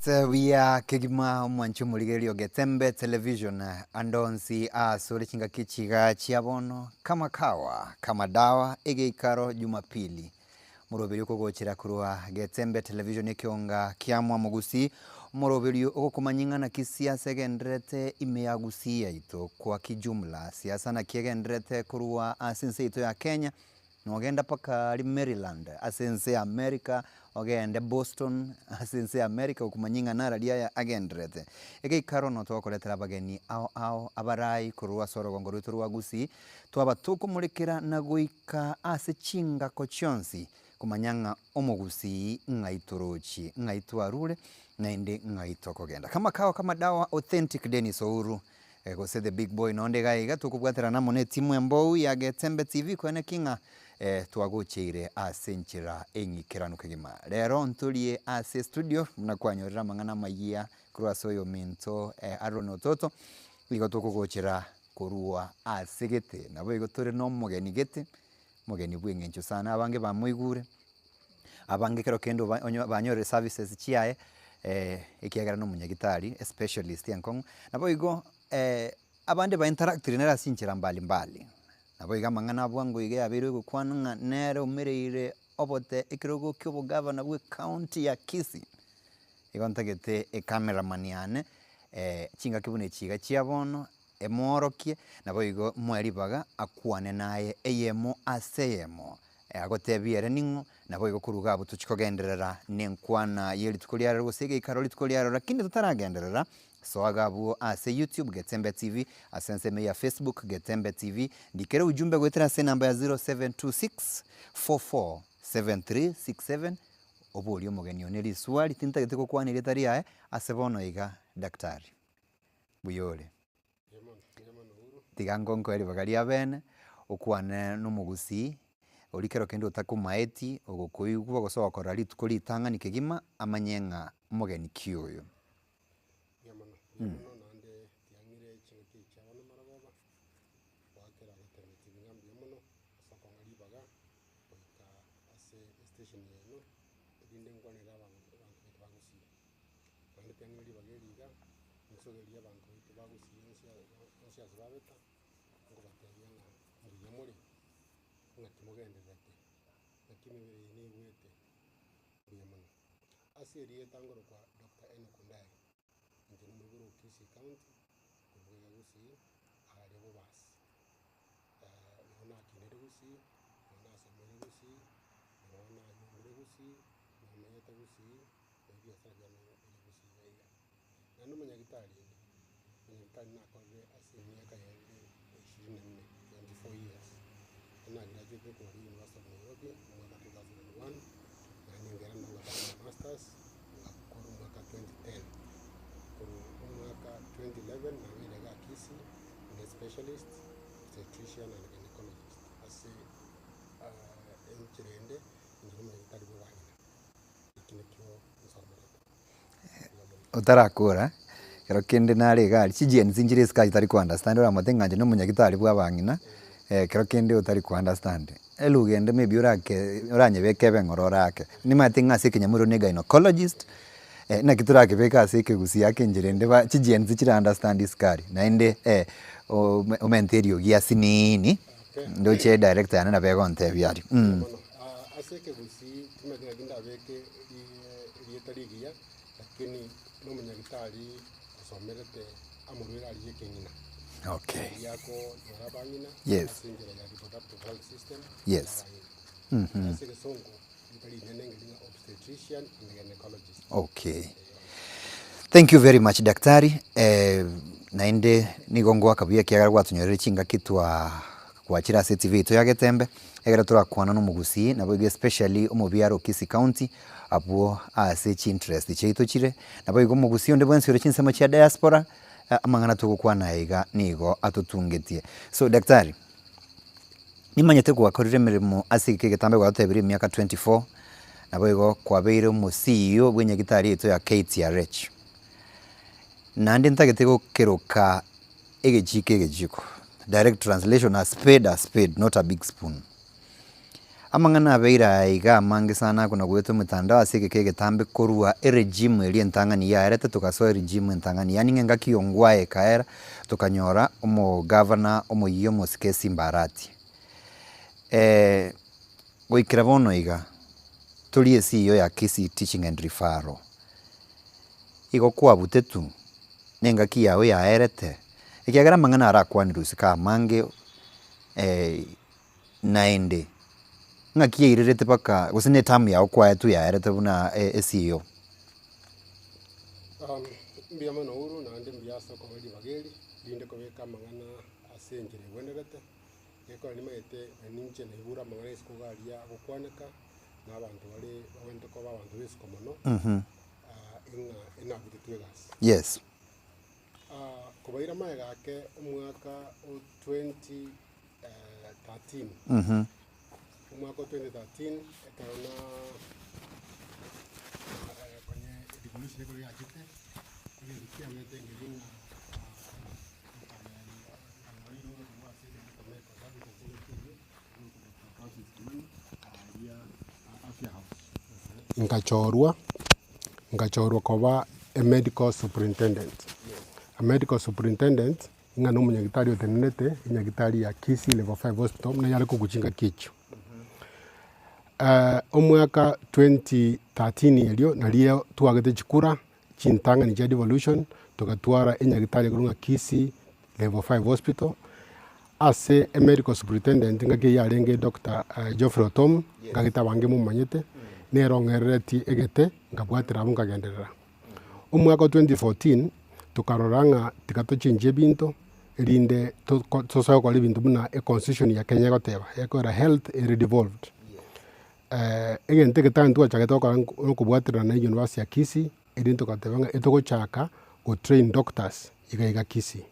Buya kegima omwanchi omorigereria o Getembe Television ande onsi asore chingaki echi iga chia bono kama kawa kama dawa egeikaro jumapili Moroberio okogochera korwa Getembe Television ekeonga kia Mwamogusii, omoroberio ogokomanyia ng'a naki siasa egendererete ime ya Gusii yaito kwa kijumla. Siasa naki egendererete korwa ase ense yaito ya Kenya, nogenda mpaka aria Maryland ase ense ya America, ogende Boston ase ense ya America gokomanyia ng'a nararia aya agendererete. Egeikaro no togokoretera abageni ao ao abarai korwa ase orogongo rwaito rwa Gusii, twaba tokomorekera na goika. Ka ase chingako chionsi komanya ng'a omogusii ng'ai torochie, ng'ai twarure, naende ng'ai tokogenda. Kama kawa kama dawa authentic Dennis Ouru gose the big boy nonde iga iga tokobwaterana amo ne etimu embou ya Getembe TV koeneki ng'a twagocheire ase enchera eng'ikeranu kegima. Rero ntorie ase estudio buna kwanyorire amang'ana amayia korwa ase oyominto Aaron Ototo, nigo tokogochera Korwa ase gete, naboigo tore nomogeni gete, omogeni bw'eng'encho sana, abange bamoigure, abange ekero kende oba onyo banyorire services chiaye, ekiagera na omonyagitari, especialist enkong'u. Naboigo abande ba interactire nere ase chinchera mbali mbali, naboigo amang'ana a bwango iga yabeire ogokwana ng'a nere oumereire obote ekerogo kia obogavana bwa ecounty ya Kisii, igo ntagete ecameraman yane, chingaki buna echi iga chia bono, Emoorokie, naboigo moe ribaga akwane naye eyemo ase eyemo, agotebie ere ning'o, naboigo korwa iga abwo tochie kogenderera nenkwana ye rituko ria rero gose egeikaro rituko ria rero. Lakini totaragenderera, soa iga abwo ase YouTube Getembe TV, ase ensemo ya Facebook Getembe TV, ndikere ujumbe goetera ase enamba ya 0726 44 7367, oborie omogeni one riswali, tintagete gokwana erieta riaye ase bono iga Daktari. Buya ore. Tiga ngonkoe ribaga ria bene, okwane nomogusii, oria kero kende otakomaeti, ogokoigwa gose ogokorora rituko ritang'ani kegima, amanye ng'a omogeni ki oyo. Mbuya mono, mbuya mono naende tiang'ire chingaki echi chia bono marogoba, goakera abatenenetie ng'a mbuya mono ase okong'a ribaga goika ase estation yaino, erinde nkwanere abanto abanto baito ba gusii. Naende tiang'ire ribaga eri iga, nsogerie abanto baito ba gusii onsi onsi ase babeta, nkobatebia ng'a mbuya more, ng'aki mogendererete, ng'aki emebere yaino eigwete, mbuya mono. Ase erieta ngorokwa Doctor Enock Ndai, inche nomoibori o Kisii County, korwa iga Gusii, aaria Bobasi. Nigo nakinire Gusii, nigo nasomeire Gusii, nigo nanyomire Gusii, nigo menyete Gusii, na ebiasara biane bire Gusii iga iga. Naende omonyagitari inde, omonyagitari nakorire ase emiaka yaerire ishirini na nne, 24 years, ekero nagraduatete korwa University of Nairobi omwaka 2001, naende nkera nagotaka my masters, ngakora omwaka 2010. Korwa omwaka 2011 nabeire igaa Kisii, inde specialist, obstetrician and gynecologist ase enchera ende, inche nomonyagitari bwa abang'ina. Eki nakio nsomerete. Otarakora, ekero kende nare iga aria, chiGen Z nchire isiko aria chitari ko understand oramote ng'a inche nomonyagitari bwa abang'ina, ekero kende otari ko understand. Elugha ende maybe orake oranyebeke ebe ng'ora orake. Nimanyete ng'a ase ekenyamorero ne gynecologist, naki torakebeke ase ekegusii ake enchera ende ba chiGen Z chira understand isiko aria. Naende ome omente eriogi asinini, ndoche edirector yane nabo egontebia aria. Mono. Ase ekegusii timanyeti naki ndabeke erieta rigiya, lakini nomonyagitari osomerete amorwaire aria ekeng'ina. Okay. Riria akonyora abang'ina Yes. ase enchera ya reproductive health system Yes. ya abang'ina. Ase egesongo rita rinene ngeri ng'a obstetrician and gynecologist. Okay. Thank you very much daktari, eh, naende nigo ngoaka buya ekiagera gwatonyorire chingaki twa gwachire ase etv yaito ya Getembe, ekero torakwana na omogusii naboigo especially omobiare o Kisii County, abwo ase chiinterest chiaito chire, naboigo omogusii onde bwensi ore chinsemo chia diaspora, amang'ana togokwana aya iga nigo atotungetie. So daktari, nimanyete gwakorire emeremo ase egeka egetambe gwatotebirie emiaka 24, naboigo kwabeire omo CEO bwe enyagitari yaito ya KTRH. Naende ntagete gokeroka egechiko egechiko, direct translation a spade a spade not a big spoon. Amang'ana abeire aya iga amange sana akona goetwa emetandao ase egeka egetambe korwa eregime eria entang'ani yaerete togasoa eregime entang'ani yaani ng'a engaki yongwae ekaera tokanyora omogavana omoyia omosike Simba Arati. Goikera bono iga tori eCEO ya Kisii Teaching and Referral. Igo kwabutetwe na engaki yao yaerete, ekiagera amang'ana arakwanirwe isiko amange naende ng'aki yairerete mpaka gose ne eterm yao kwaetwe yaerete buna eCEO. Mbuya mono Uhuru naende mbuya ase okong'a ribaga eri, rinde kobeka amang'ana ase enchera egwenerete. Gekogera nimanyete na ninche naigure amang'ana isiko iga aria agokwaneka, na abanto bare bagwenerete koba abanto ba isiko mono, ng'a enabutetwe egasi. Yes. Kobaira magega ake omwaka o 2013, omwaka o 2013 ekero na konye revolution ekero yachete, egento kiabete nkeri ng'a Nkachorwa, nkachorwa koba emedical superintendent. A medical superintendent, ng'a na omonyagitari otenenete enyagitari ya Kisii Level Five Hospital buna yare kogwa chingaki echio. Omwaka 2013 erio nario twagete chikura chintang'ani chia devolution, togatwara enyagitari ekorwa ng'a Kisii Level Five Hospital, ase emedical superintendent ngaki eyio yarenge Doctor Geoffrey Otom, ngagete abange momanyete, nere ong'ereretie egete, nkabwatera abwo nkagenderera. Omwaka o 2014, tokarora ng'a tiga tochenchie ebinto, erinde toko tosoe gokora ebinto buna econstitution ya Kenya egoteba, ekogera health ere devolved. Egento egetang'ani twachagete gokora nokobwaterana na university ya Kisii, erinde togateba ng'a etogochaka go train doctors iga iga Kisii.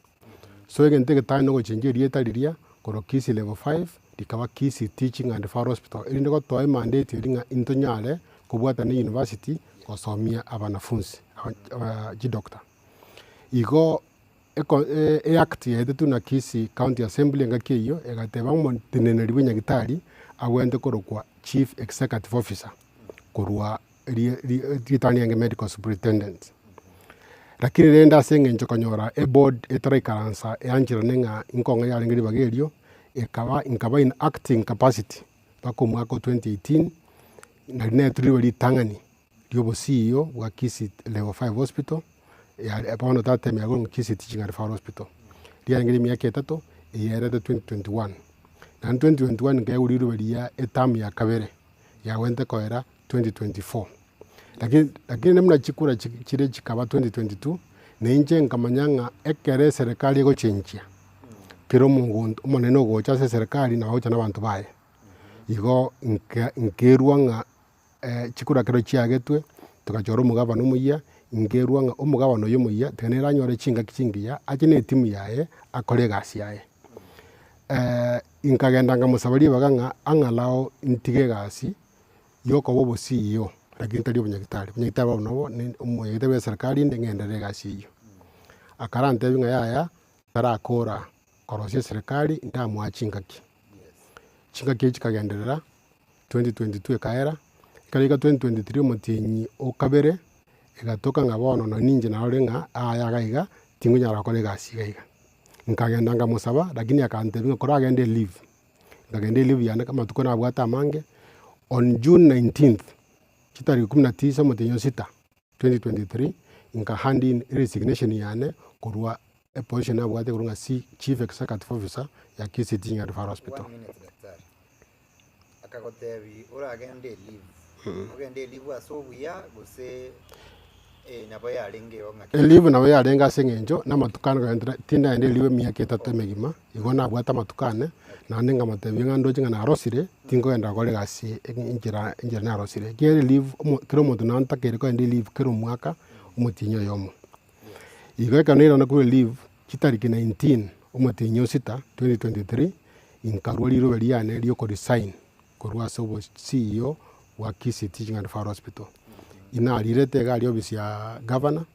So egento egetang'ani nogochenjia erieta riria korwa Kisii level five rikaba Kisii Teaching and Referral Hospital erinde gotoa emandate eria ng'a intonyare kobwatana na university gosomia abanafunsi aba chidoctor. Igo eko eact yaetetwe na Kisii County Assembly engaki eyio egateba omoteneneri bwa enyagitari agwenerete korokwa Chief Executive Officer korwa ritang'ani riaye medical superintendent. Lakini rende ase eng'encho konyora eboard etaraikaransa eancherane ng'a inkong'u yarenge ribaga erio, ekaba nkaba in acting capacity mpaka omwaka o 2018, nari naetwe riroba ritang'ani ria obo-C_E_O bwa Kisii Level Five Hospital, yare bono tatemia korwa Kisii Teaching and Referral Hospital. Riarenge ria emiaka etato, eyerete 2021. Naende 2021 nkaegwa riroba riria eterm ya kabere, yagwenerete koera 2024. Lakini lakini buna chikura chire chikaba 2022, na inche nkamanya ng'a ekero eserekari egochenchia, kera omonto omonene ogocha ase eserekari nabo agocha na abanto baye. Igo nka nkerwa ng'a chikura ekero chiagetwe, togachora omogabana omoyia, nkerwa ng'a omogabana oyo omoyia tiga nere anyore chingaki chingiya, ache na etimu yaye, akore egasi yaye. Nkagenda nkamosaba ribaga ng'a ang'alao ntige egasi, yokoba obo-C_E_O lakini tari obonyagitari, obonyagitari bono nabo ne omonyagitari bwa eserekari inde ng'enderere egasi eyio. Akarantebia ng'a yaya, tarakora korosia eserekari ndamoa chingaki. Chingaki echio chikagenderera, 2022 ekaera, ekero yaika 2023 omotienyi o kabere, egatoka ng'a bono nonye ninche narorire ng'a aya iga iga, tingonyara gokora egasi iga iga. Nkagenda nkamosaba, lakini akantebia ng'a koragende eleave. Nkagenda eleave yane amatuko nabwate amange, on June 19th, chitariki kumi na tisa omotienyi o sita, 2023, nka hand in eresignation yane korwa eposition nabwate korwa ng'a C chief executive officer ya Kisii Teaching and Referral Hospital. One minute daktari. Akagotebi oragende eleave, ogende eleave ase obuya gose nabo yarengeo ng'aki? Eleave nabo yarenge ase eng'encho na amatuko ane kogenda tindagenda eleave emiaka etato emegima, igo nabwate amatuko ane, naende nkamotebia ng'a ndoche ng'a narosire, tinkogenda gokora egasi enchera enchera narosire. Ekiagera eleave omo kera omonto nantakeire kogenda eleave kera omwaka, omotienyi oyomo. Igo ekero nairana korwa eleave, chitariki 19 omotienyi o sita 2023, nkarwa rirobe riane ria okoresign korwa ase obo C_E_O bwa Kisii Teaching and Referral Hospital. Inarirete iga aria ofisi ya gavana,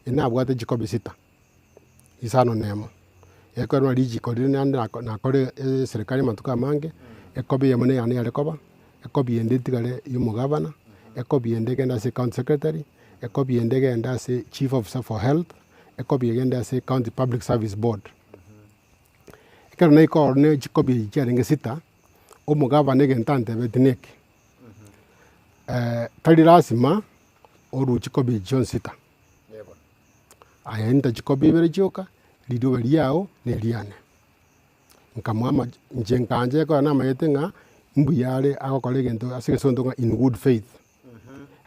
inabwate chikobi sita, isano na emo, ekero richiko riria naende nako nakore eserekari amatuko amange, ekobi eyemo neyane yare koba. Ecopy ende etigare ya omogavana, ecopy ende egende ase county secretary, ecopy ende egende ase chief officer for health, ecopy egende ase county public service board. Ekero naika ororo ne chicopy echi chiarenge sita, omogavana egento antebetie neke, tari lasima orue chicopy echi chionsi sita, aye enta chicopy ibere chioka, rirobe riago na eriane. Nkamoa amache, inche nkancha ekero namanyete ng'a mbuya are agokora egento ase egesonto ng'a in good faith.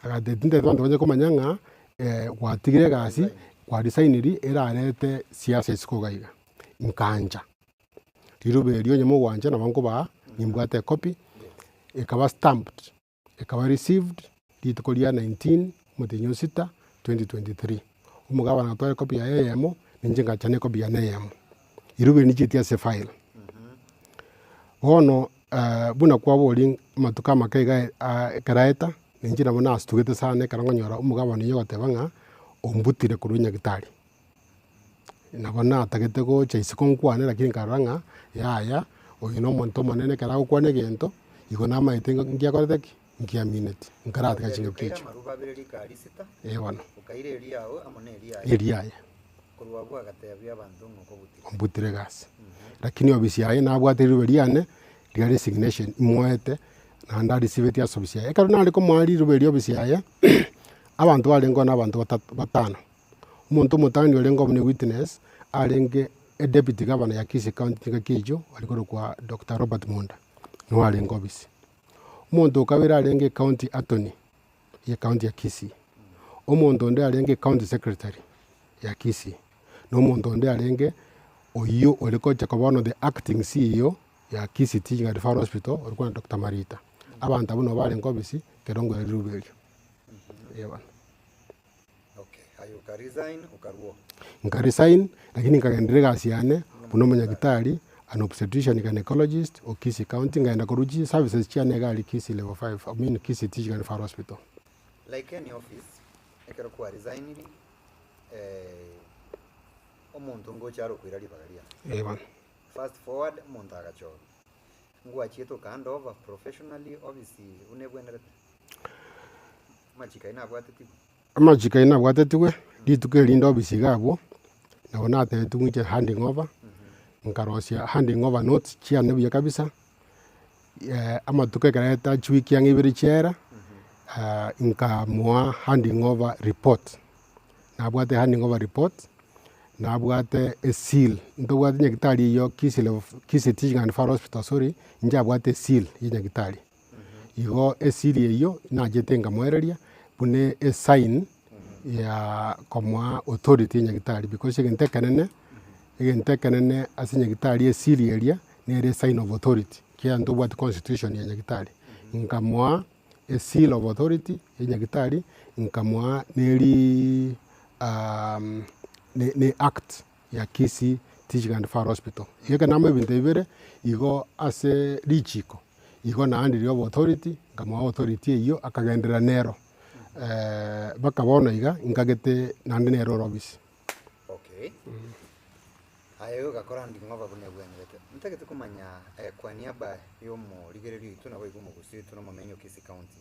Agatebia tintagete abanto banye komanya ng'a gwatigire egasi, kwa resigniri erarete siasa isiko iga iga. Nkancha, riroba erio onye mogwancha nabo nkobaa, nimbwate ecopy, ekaba stamped. Ekaba received rituko ria 19 omotienyi o sita 2023. Omogabana agatwara ecopy yaye eyemo, ninche ngacha na ecopy yane eyemo. Riroba eri nichieti ase efile. Bono buna kwaboria amatuko amake iga ekero aeta, ninche nabo nasitugete sana ekero nkonyora omogabana oyio ogoteba ng'a ombutire korwa nyagitari. Nabo natagete gocha isiko nkwane lakini nkarora ng'a yaya, oyo na omonto omonene ekero agokwana egento, igo namaete ng'a nki akorete ki? Nki amineti, nkaratiga Okaira chingaki echio. amaruba abere rikari sita, Eh bono. okaira eriao amo na eriaye. Eriaye. Korwa abwo agatebia abanto ng'a okobutire. Ombutire egasi. Lakini obisi yaye nabwate rirobe riane, ria resignation imoete, naende arisibeti ase obisi yaye. Ekero nare komoa rirobe erio obisi yaye, abanto barenge oo na abanto batato batano. Omonto omotang'ani orenge obo ne witness, arenge edeputy governor ya Kisii county chingaki echio, ore korokwa Doctor Robert Monda, nigo arenge obisi. Omonto o kabere arenge ecounty attorney ya ecounty ya Kisii, omonto onde arenge ecounty secretary ya Kisii, na omonto onde arenge oyio ore gocha koba bono the acting CEO ya Kisii Teaching and Referral Hospital, ore korokwa Doctor Marita. Abanto abwo nabo barenge obisi, ekero nkoira riruba erio, eh bono. Okay, aye oka resign okarua oo. Nka resign lakini nkagenderera egasi yane buna omonyagitari, an obstetrician gynecologist o Kisii county, nkaenda korwa chi services chiane iga aria Kisii level five, I mean Kisii Teaching and Referral Hospital. Like any office, ekero kwa resigniri, omonto ngocha are okoira ribaga riaye. Eh bono. Fast forward, omonto agachorwa. Ngwachiete oka hand over professionally office buna ebwenerete? Amachiko ayio nabwatetigwe? Amachiko ayio nabwatetigwe, rituko erinde obisi iga abwo, nabo natebetigwe inche handing over, nkarosia handing over notes chiane buya kabisa, amatuko ekero aeta chiwiki ang'e ibere chiaera, nkamoa handing over report. Nabwate handing over report, nabwate eseal, ntobwate nyagetari eyio Kisii level Kisii Teaching and Referral Hospital sorry, inche abwate eseal ya nyagetari. Igo esiri eyio nachete nkamoereria buna esign ya komoa authority ya nyagetari because egento ekenene, egento ekenene ase nyagetari esiri eria nere esign of authority ekiagera ntobwati constitution ya nyagetari. Nkamoa eseal of authority ya nyagetari, nkamoa neriiii ne act ya Kisii Teaching and Referral Hospital. Igo ekero namoa ebinto bibere, igo ase richiko, igo naende riria obe authority, nkamoa authority eyio akagenderera nero mpaka bono iga, nkagete naende nere ore obisi. Okay. Aye ogakora nding'oba buna ebwenerete. Ntagete komanya kwa niaba ya omorigereria oito naboigo omogusi oito na omomenyi o Kisii County,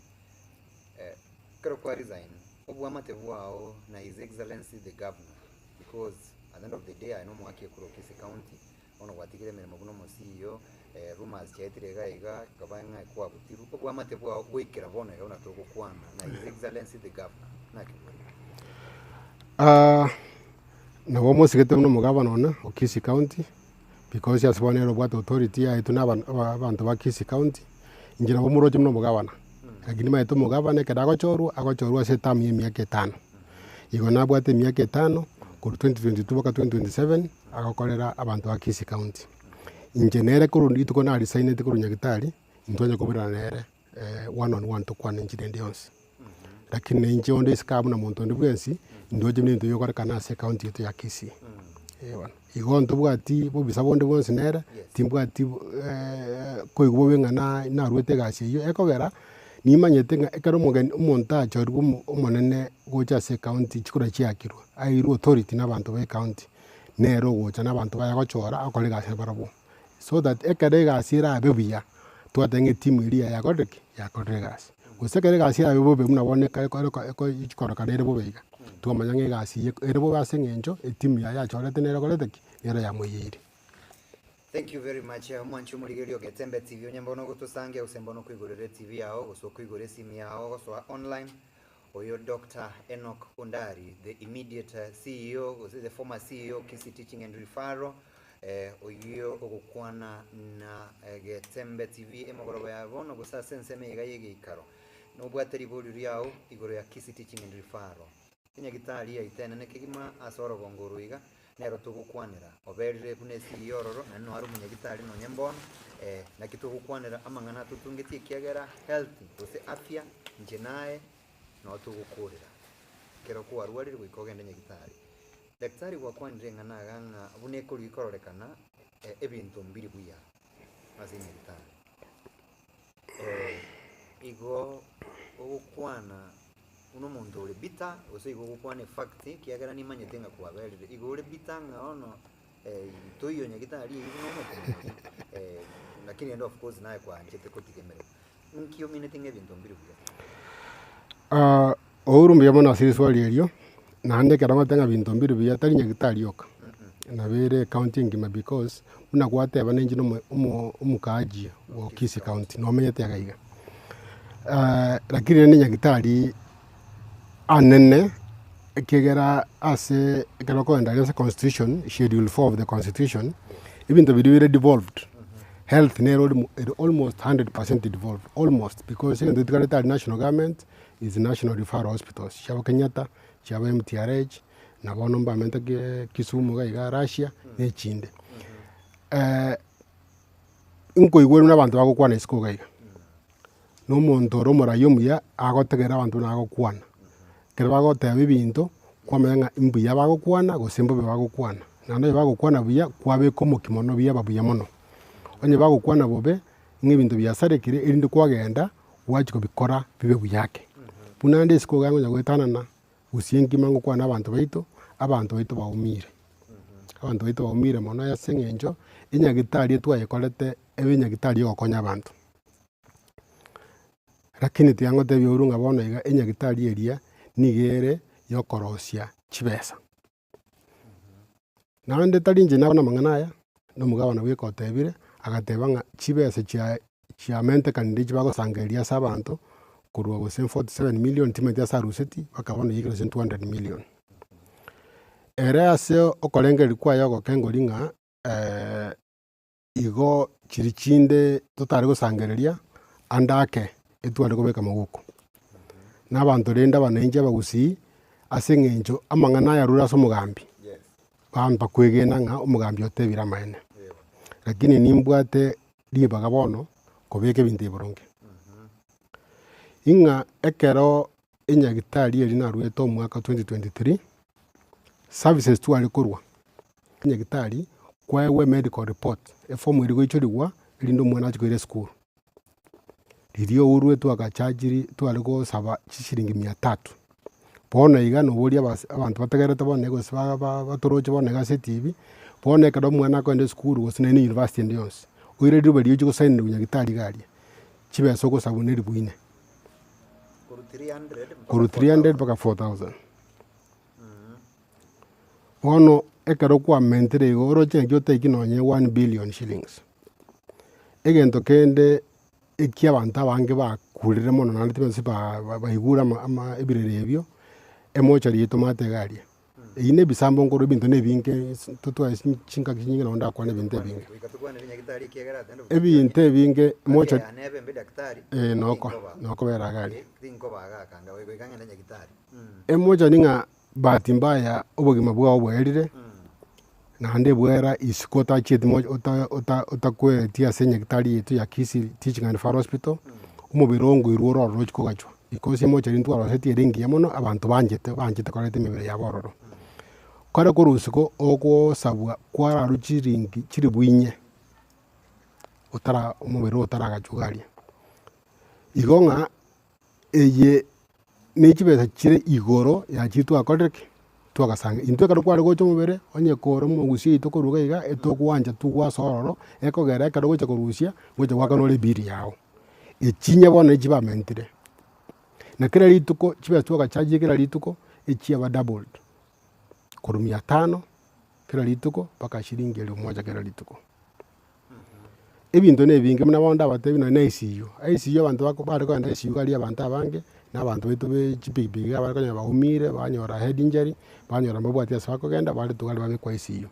ekero kwa resign, oboamate bwao na His Excellency the Governor because at the end of the day aye nomoaki ekura o Kisii County, bono gwatigire emeremo buna omo CEO, rumours chiaetire iga iga, ekaba ng'a kwabutirwe, oboamate bwao goikera bono iga buna togokwana na His Excellency the Governor, naki bore? Nabo mosigete buna omogabana one o Kisii County, because ase bono nere obwate authority yaetwe na aba- aba- abanto ba Kisii County, inche nabo moroche buna omogabana, lakini maete omogabana ekero agochorwa, agochorwa ase eterm ya emiaka etano. Igo nabwate emiaka etano, korwa 2022 mpaka 2027, agokorera abanto ba Kisii County. Inche nere korwa rituko na resigneti korwa nyagetari, intwanya koberana nere one on one tokwane enchera ende yonsi. Lakini na inche onde isiko abwo na monto onde bwensi, ndoche buna ebinto bigokorekana ase ecounty yaito ya Kisii, eh bono. Igo ntobwati bobisa bonde bwonsi nere, timbwati koigwa bobe ng'a na narwete egasi eywo, ekogera, nimanyete ng'a ekero omogeni omonto achorirwe omo omonene gocha ase ecounty chikura chiakirwe, airwe authority na abanto ba ecounty, nere ogocha na abanto baye agochora akore egasi nabarabwo. So that ekero egasi erabe buya, Twateba ng'a etimu eria yaye yakorire ki? Yakorire egasi. Gose ekero egasi yaye bobe buna bono eka eko eko ekoichi kororekana ere bobe iga, twamanya ng'a egasi eye ere bobe ase eng'encho etimu yaye yachorete nere ekorete ki? Nere yamoiyeire. Thank you very much omwanchi omorigereria o Getembe TV onye mbono ogotosangia gose mbono okoigorera etv yao gose okoigora esimi yao gosoa online oyo Doctor Enock Ondari the immediate CEO gose the former CEO Kisii Teaching and Referral eh, oyio ogokwana na Getembe TV emogoroba ya bono gose ase ensemo eye iga y'egeikaro nobwate riborio riao igoro ya Kisii Teaching and Referral. Enyagitari yaito enene kegima ase orogongo oro iga, nero togokwanera. Oberire buna esiri y'ororo, naende noare omonyagitari nonye mbono, eh, naki togokwanera amang'ana atotungetie ekiagera health gose afya inche naye noo togokorera. Ekero kwarwarire goika ogende nyagitari. Daktari gwakwanire eng'ana iga ng'a buna ekori kororekana, ebinto mbiri buya ase enyagitari. Igo ogokwana buna omonto ore bitter, gose igo ogokwana efact ekiagera nimanyete ng'a kwaberire. Igo ore bitter ng'a bono toiyo nyagetari eywo buna omoteneneri lakini rende of course naye kwanchete kotiga emeremo. Nki omineti ng'a ebinto mbiri buya? Ouru mbuya mono ase riswali erio, naende ekero ngoteba ng'a binto mbiri buya tari nyagetari yoka, nabo ere ecounty engima because buna gwateba ninche na omo omo omokaaji o Kisii county nomenyete iga iga. Lakini rende nyagetari anene ekiagera ase ekero okogenda ase constitution schedule four of the constitution, ebinto biria bire devolved, health nero ori ere almost 100 percent devolved, almost because egento getigarete aria national government is national referral hospitals, chiabo Kenyatta, chiabo MTRH, na bono mbamente ki Kisumu iga iga Russia, na echinde. Nkoigwa buna abanto bagokwana isiko iga iga, na omonto ore omorai omuya, agotegerera abanto buna bagokwana. Ekero bagoteba ebinto, kwamanya ng'a mbuya bagokwana gose mbobe bagokwana. Naende onye bagokwana buya, kwabeka omokia mono biaba buya mono. Onye bagokwana bobe, ng'a ebinto biasarekire erinde kwagenda, gwachia kobikora bibe buya ake. Buna ande isiko iga ngonya goetanana, gusii engima ngokwana na abanto baito, abanto baito baumire. Abanto baito baumire mono ase eng'encho, enyagitari etwayekorete ebe enyagitari yogokonya abanto. Lakini tiga ngotebie ouru ng'a bono iga enyagitari eria nigo ere yokorosia chibesa. Naende tari inche nabana amang'ana aya, na omogabana bweka otebire, agateba ng'a chibesa chia chiamentekanire echi bagosangereria ase abanto, korwa gose 47 million timanyeti ase aruseti, mpaka bono yaikire gose 200 million. Ere ase okorengereria kwaye ogoke ngori ng'a igo chiria chinde totare gosangereria, ande ake etware kobeka moguko. Na abanto rende abananchi abagusii, ase eng'encho amang'ana aya arure ase omogambi, bampa kwegena ng'a omogambi otebire amaene. Lakini nimbwate ribaga bono kobeka ebinto ebi boronge. Ing'a ekero enyagitari eria naruete omwaka 2023, services tware korwa enyagitari kwaegwa emedical report, efomu eria goichorigwa erinde omwana achie koira esukuru. Riria ourwe twagachagiri tware gosaba chishilingi mia tatu, bono iga noboria abas abanto bategerete bono iga gose ba ba batoroche bono iga ase etibi, bono ekero omwana akoenda esukuru gose nonye na university ende yonsi, oire riroba riria ochie gosainiwa nyagetari iga aria, chibesa ogosabwa na eribu ine. Korwa 300 mpaka 4000. Bono ekero kwamentire igo oroche ng'aki otaiki nonye one billion shillings. Egento kende ekia abanto abange bakurire mono naende tibaisi ba- ba- baigure ama ama ebirero ebio, emochari yaito omanyete iga aria. Eyio na ebisambo nkorwa ebinto na ebinge ase totware chingaki chinyinge nabo ndakwane ebinto ebinge. Ebinto ebinge mochari eh noko nokobera iga aria. Emochari ng'a bahati mbaya obogima bwao bwaerire, naende bwaera isiko otachieti mo ota ota otakweti ase enyagitari yaito ya Kisii Teaching and Referral Hospital, omobere oo ngoirwa ore ororo ochia kogachwa, because emochari ntwarosetie ere engiya mono abanto banchete banchete koreta emebere yabo ororo. Kore korwa isiko ogosabwa kwararwa chiringi chiribu inye, otara omobere oo otaragachwa iga aria. Igo ng'a eye ne chibesa chire igoro ya chiria twakorire ki? Twagasanga intwe ekero kware gocha omobere, onye kore omogusii oito korwa iga iga, etogwancha togwasa ororo, ekogera ekero ogocha korusia, ngocha goakana ore ebill yago. Echinya bono echi bamentire, na kera rituko chibesa twagachachire kera rituko, echiaba doubled, korwa mia tano kera rituko mpaka shilingi elfu moja kera rituko. Ebinto na ebinge buna bono ndabatebi nonye na ICU, ICU abanto bako bare kogenda ICU iga aria abanto abange, na abanto baito be chipikipiki iga bare konyora baumire, banyora head injury, banyora mbabwati ase bakogenda, baretwa iga aria babekwa ICU.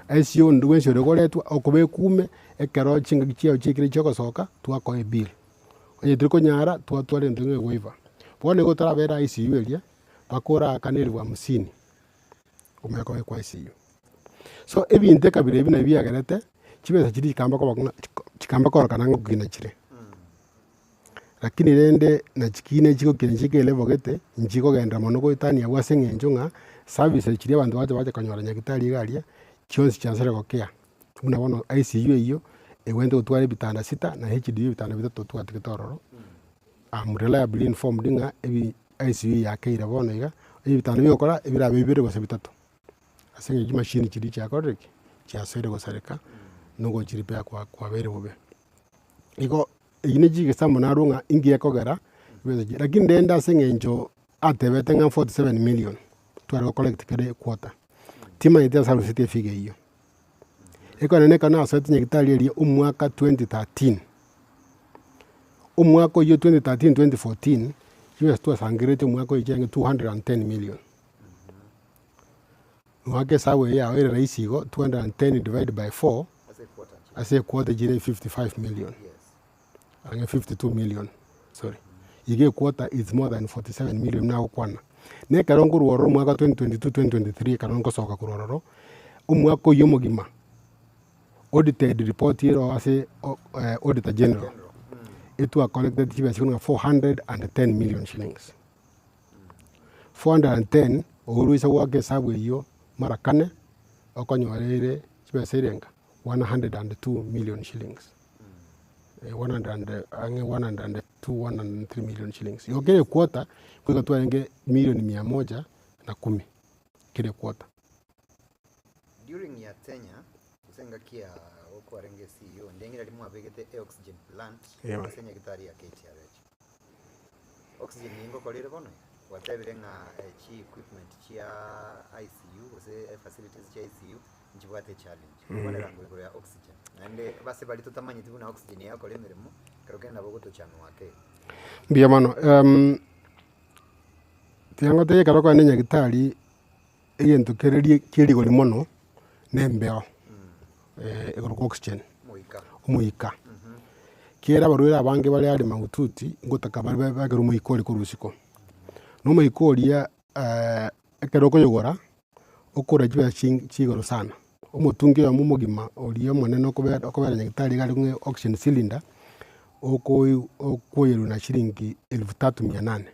ICU onde bwensi ore koretwa, okobekwa ime, ekero chingaki chiago chiaikire chiogosoka, twakoa ebill. Onye tirikonyara, twatwara egento ng'a ewaiver. Bono nigo otarabera ICU eria, mpaka oraakane elfu hamsini, omanye kobekwa ICU. So ebinto ekabira ebi nabio biagerete, chibesa chiria chikamba koba ng'a chiko chikamba kororekana ng'a ngokina chire. Lakini rende nachikina chigokina chike elevel gete, nchikogenderera mono goetania abwo ase eng'encho ng'a, services chiria abanto bacha bacha konyora nyagetari iga aria, chionsi chiansire gokea. Buna bono ICU eywo, egwenerete gotwara ebitanda sita na HDU ebitanda bitato twatigete ororo, am reliably informed ng'a ebi ICU yakeire bono iga, onye ebitanda bigokora ebirabe bibere gose bitato. Ase eng'encho chimashini chiria chiakorire ki? Chiasoire gosareka, na ogochiripea kwa kwabeire bobe. Igo eyio ne chigesambo narwo ng'a inki gekogera chibesa chiria, lakini rende ase eng'encho atebete ng'a 47 million tware go collect kera equarter, timanyeti ase arusetie efigure eyio. Ekonene ekero nasoete nyagetari eria omwaka 2013, omwaka oyio 2013 2014, chibesa twasangereretie omwaka oyio chiarenge 210 million. Mwaka esabu eye yao ere rahisi igo, 210 divided by 4, ase equarter chire 55 million, ang'e 52 million sorry. Iga equarter is more than 47 million nagokwana. Na ekero nkorwa ororo omwaka 2022 2023 ekero nkosoka korwa ororo, omwaka oyio omogima, audited report ero ase auditor general, etwa collected chibesa chikong'ana 410 million shillings. 410 oruise goaka esabu eyio mara kane, okonyora ere chibesa erenga 102 million shillings, one hundred and ang'e 102 103 million shillings. Igo kera equarter, goika twarenge milioni mia moja na kumi, kera equarter. During your tenure, gose engaki ya okwarenge CEO, ndeng'ina riria mwabegete eoxygen plant Yeah. ase enyagitari ya KTRH. Oxygen eye ngokora ere bono iga? Gwatebire ng'a chi equipment chia ICU gose facilities chia ICU nchibwate echallenge. Kwanera ngo igoro ya oxygen. Naende base baria totamanyeti buna oxygen egokora emeremo, ekero kende nabo ogotochanua ake igo. Mbuya mono, tiga ngotebie ekero okogenda nyagetari, egento kere rie kia rigori mono, na embeo ekorokwa oxygen, omoika. Ekiagera abarwaire abange bare are mahututi, ngotaka bare bakerwe omoika oria korwa isiko. Na omoika oria ekero okoyogora, okogora chibesa chin chigoro sana. Omotungi oyomo omogima oria omonene okobera okobera nyagetari iga arenge oxygen cylinder, okoi okoyerwa na shilingi elfu tatu mia nane.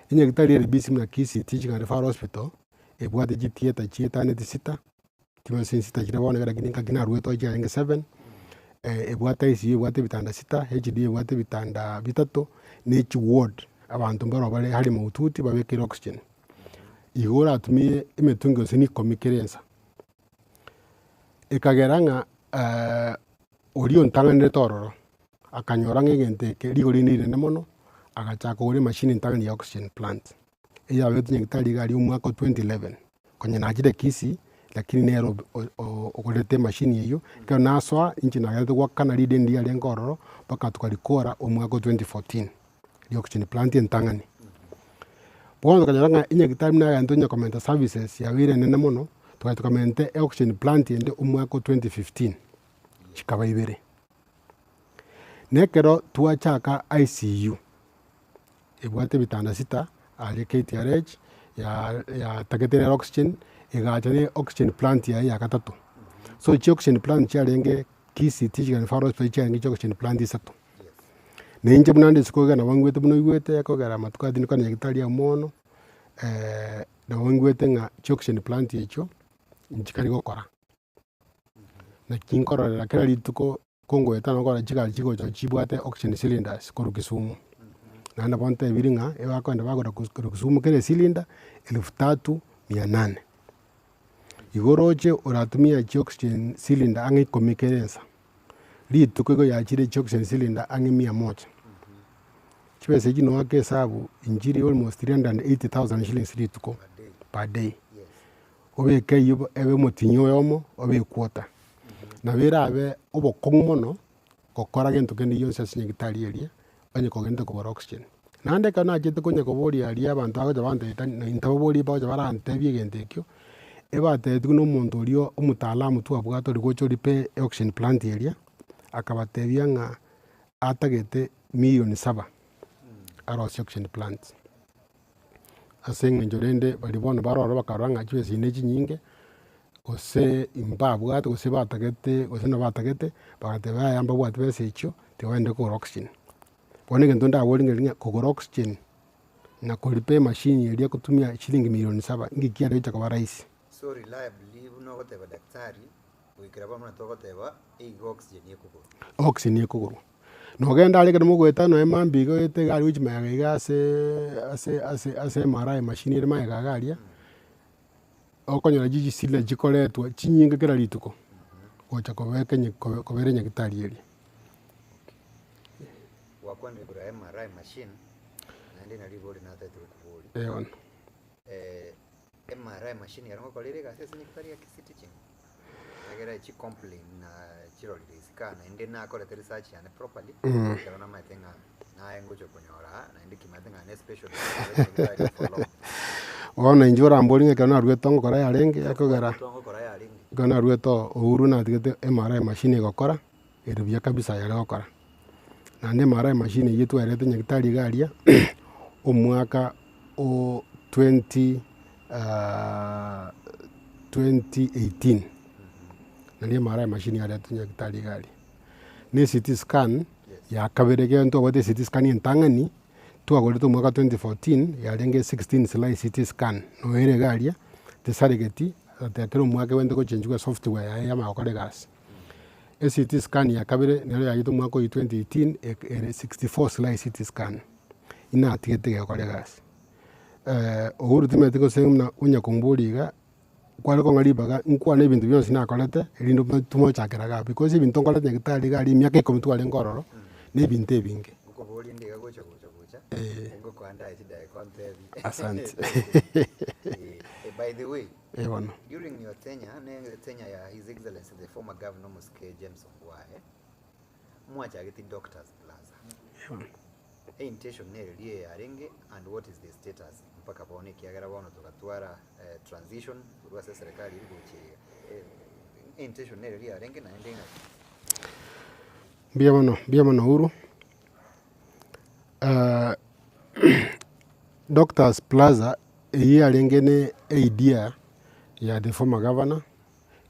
Enyagitari ere busy buna Kisii Teaching and Referral Hospital, ebwate chitheatre chietaneti sita, chibesa sita chiria bono iga lakini engaki narwete oo chiarenge seven, ebwate ICU ebwate ebitanda sita, HD ebwate ebitanda bitato, na echiward, abanto mbaro bare hali mahututi babekeire oxygen. Igo oratumie emetungi gose na ikomi kera ensa. Ekagera ng'a oria ontang'anerete ororo. Akanyora ng'a egento eke rigori rinene mono, agachaka kogora emachine entang'ani ya oxygen plant, eyabete nyagetari iga aria omwaka o 2011, konya nachire kisii, lakini nere ogorete emachine eywo, ekero nasoa inche nagenderete goakana rideni riarenge ororo, mpaka tokarikora omwaka o 2014, ria oxygen plant entang'ani. Bono tokanyora ng'a enyagitari buna egento onye komenta services yabeire enene mono, togacha tokamenta eoxygen plant ende omwaka o 2015, chikaba ibere. Na ekero twachaka ICU, ebwate ebitanda sita aria KTRH, ya yatagete nere oxygen, egacha ne oxygen plant yaye ya gatato. So chi oxygen plant chiarenge Kisii Teaching and Referral Hospital chiarenge chi oxygen plant isato. Na inche buna nde isiko iga nabo ngwete buna oigwete ekogera amatuko aya tindi nyagetari amo mono, nabo ngwete ng'a chi oxygen plant echio, nchikari gokora. Naki nkororera kera rituko kongoeta nabo nkorora chigari chigocha chibwate oxygen cylinders korwa Kisumu. Naende nabo ntebirie ng'a ebakogenda bagora korwa Kisumu kera ecylinder elfu tatu mia nane. Igo oroche oratumia chioxygen cylinder ang'e ikomi kera ensa, rituko igo yachire chioxygen cylinder ang'e mia moja. Chibesa echio noake esabu inchiri almost 380,000 shillings rituko per day. Obeke eywo ebe omotinyi oyomo obe equarter. Nabo erabe obokong'u mono gokora gento kende gionsi ase nyagetari eria, onye kogenda kogora oxygen. Naende ekero nachete konya koboria aria abanto bagocha bantebia tari ntababorie bagocha barantebie egento ekio, ebatebetigwe na omonto oria omotalamu twabwate oria gocha oripe oxygen plant eria, akabatebia ng'a atagete milioni saba arosie oxygen plant. Ase eng'encho rende baria bono baroro bakarora ng'a chibesa echi ne chinyinge, gose mbabwate gose batagete gose nabatagete, bagateba yaya mbabwati besa echio, tiga bagende kogora oxygen. Bono egento ndaborie ng'a riria kogora oxygen na koripa emachine eria ekotumia shilingi milioni saba, ng'iki kiare gocha koba rahisi. So reliably buna ogoteba daktari, goikera bono buna togoteba, eiga oxygen ekogorwa. Oxygen ekogorwa. Nogenda aria ekero mogoeta nonya mambia iga oete iga aria gochia magega iga aseeee ase ase ase MRI machine ere magega iga aria, okonyora chisida chikoretwa chinyinge kera rituko, gocha kobeka nye kobera nyagetari eria. Gwakwanire igoro ya MRI machine, naende nario rigori natagete gokoboria. Eh bono. MRI machine ero ngokora ere egasi ase nyagetari ya Kisii Teaching? Egere chicomplain na chirorire isiko aa naende nakorete research yane properly, ekero namaete ng'a naye ngocha konyora aa naende kimanyete ng'a ne specialist nyagetari for long. Bono inche oramborie ng'a ekero naruete ngokora yarenge ekogera, Ngokora yarenge. ekero naruete oo Uhuru natigete MRI machine egokora, ere buya kabisa yare gokora. Naende MRI machine eyio twarete nyagetari iga aria, omwaka o twenty 2018, nario MRI machine yaretwe nyagetari iga aria. Na ecT scan ya kabere ekero ntwabwate ecT scan entang'ani, twagorete omwaka 2014 yarenge 16 slice CT scan, noyo ere iga aria, tesaregeti, ata kera omwaka ebwenerete gochenjiwa esoftware yaye yamanya gokora egasi. EcT scan ya kabere nero yachete omwaka oyio 2018 eke ere 64 slice CT scan, inatigete egekora egasi. Uhuru timanyeti gose buna onya komboria iga, kware kong'a ribaga nkwane ebinto bionsi nakorete erinde omo timochakera iga abwo because ebinto nkorete nyagetari iga aria emiaka ikomi twarenge ororo, na ebinto ebinge. Ngokoboria inde iga gocha gocha gocha, ngokoandae chidaeka ontebie. Asante. By the way, Eh bono. During your tenure, ne tenure ya His Excellency the former Governor Omosike James Ongwae, mwachageti Doctors Plaza. E intention nere ria yarenge and what is the status mpaka bono ekiagera bono togatwara eh, transition korwa ase eserekari eri gochia iga. Eh, e intention nere ria yarenge naende ng'aki? Mbuya mono, mbuya mono Uhuru. Doctors Plaza eyio yarenge ne eidea ya the former governor,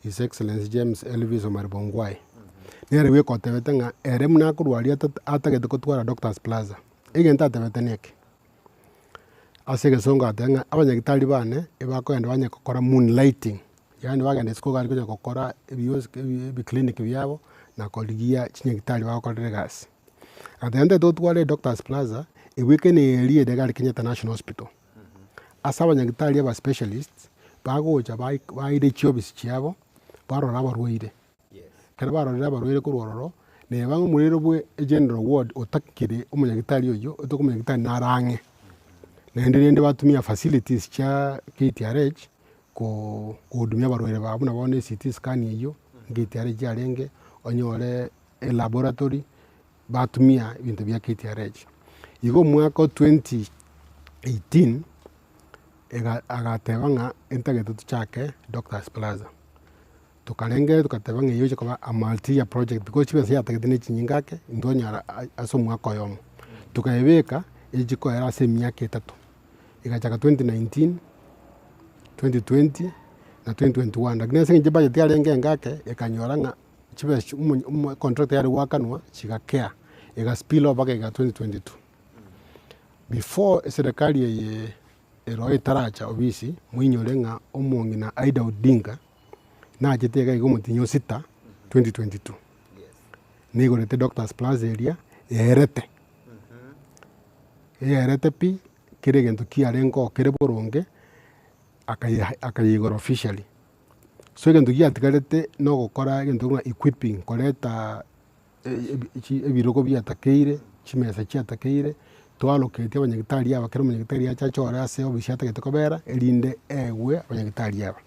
His Excellency James Elvis Omariba Ongwae. Nere bweka otebete ng'a ere buna akorwaria ata- atagete kotwara Doctors Plaza, egento atebete neke, ase egesongo agateba ng'a abanyagitari bane ebakogenda banye gokora moonlighting, yaani bagenda isiko iga aria konya gokora ebiosi ebiclinic biabo na korigia chinyagitari bagokorera egasi. Agateba ntagete totware Doctors Plaza, ebwekane eria ere iga Kenyatta National Hospital. Ase abanyagitari aba specialists, bagocha baire chiofisi chiabo, barora abarwaire. Ekero barorire abarwaire korwa ororo, neba ng'a omorwaire bwe egeneral ward otakire omonyagitari oyio, otoke omonyagitari nare ang'e. Naende rende batumia facilities chia KTRH, ko kohudumia abarwaire babo buna bono eCT scan eyio, KTRH yarenge, onyore elaboratory, batumia ebinto bia KTRH. Igo omwaka o 2018, ega agateba ng'a entagete tochake Doctors Plaza. Tokarengereria togateba ng'a eyio egocha koba a multi year project because chibesa yatagete na echinyinga ake, ntonyara ase omwaka oyomo. Tokaebeka, echi koera ase emiaka etato, egachaka 2019, 2020 na 2021 lakini ase eng'encho ebudget yarenge enke ake, ekanyora ng'a chibesa chi omo omo econtractor yare goakanwa chigakea, ega spill over mpaka ega 2022. Before eserekari eye ero etaracha obisi, moinyore ng'a omong'ina Ida Odinga, nachete iga iga omotienyi o sita 2022, naigorete Doctors Plaza eria, yaerete. Eyerete pi, kera egento kiarenge kere boronge, akaye akayeigora officially. So egento giatigarete na ogokora egento buna equipping, koreta ebirogo biatakeire, chimesa chiatakeire, twalocate abanyagitari aba kera omonyagitari ache achore ase ofisi atagete kobera, erinde eegwe abanyagitari aba.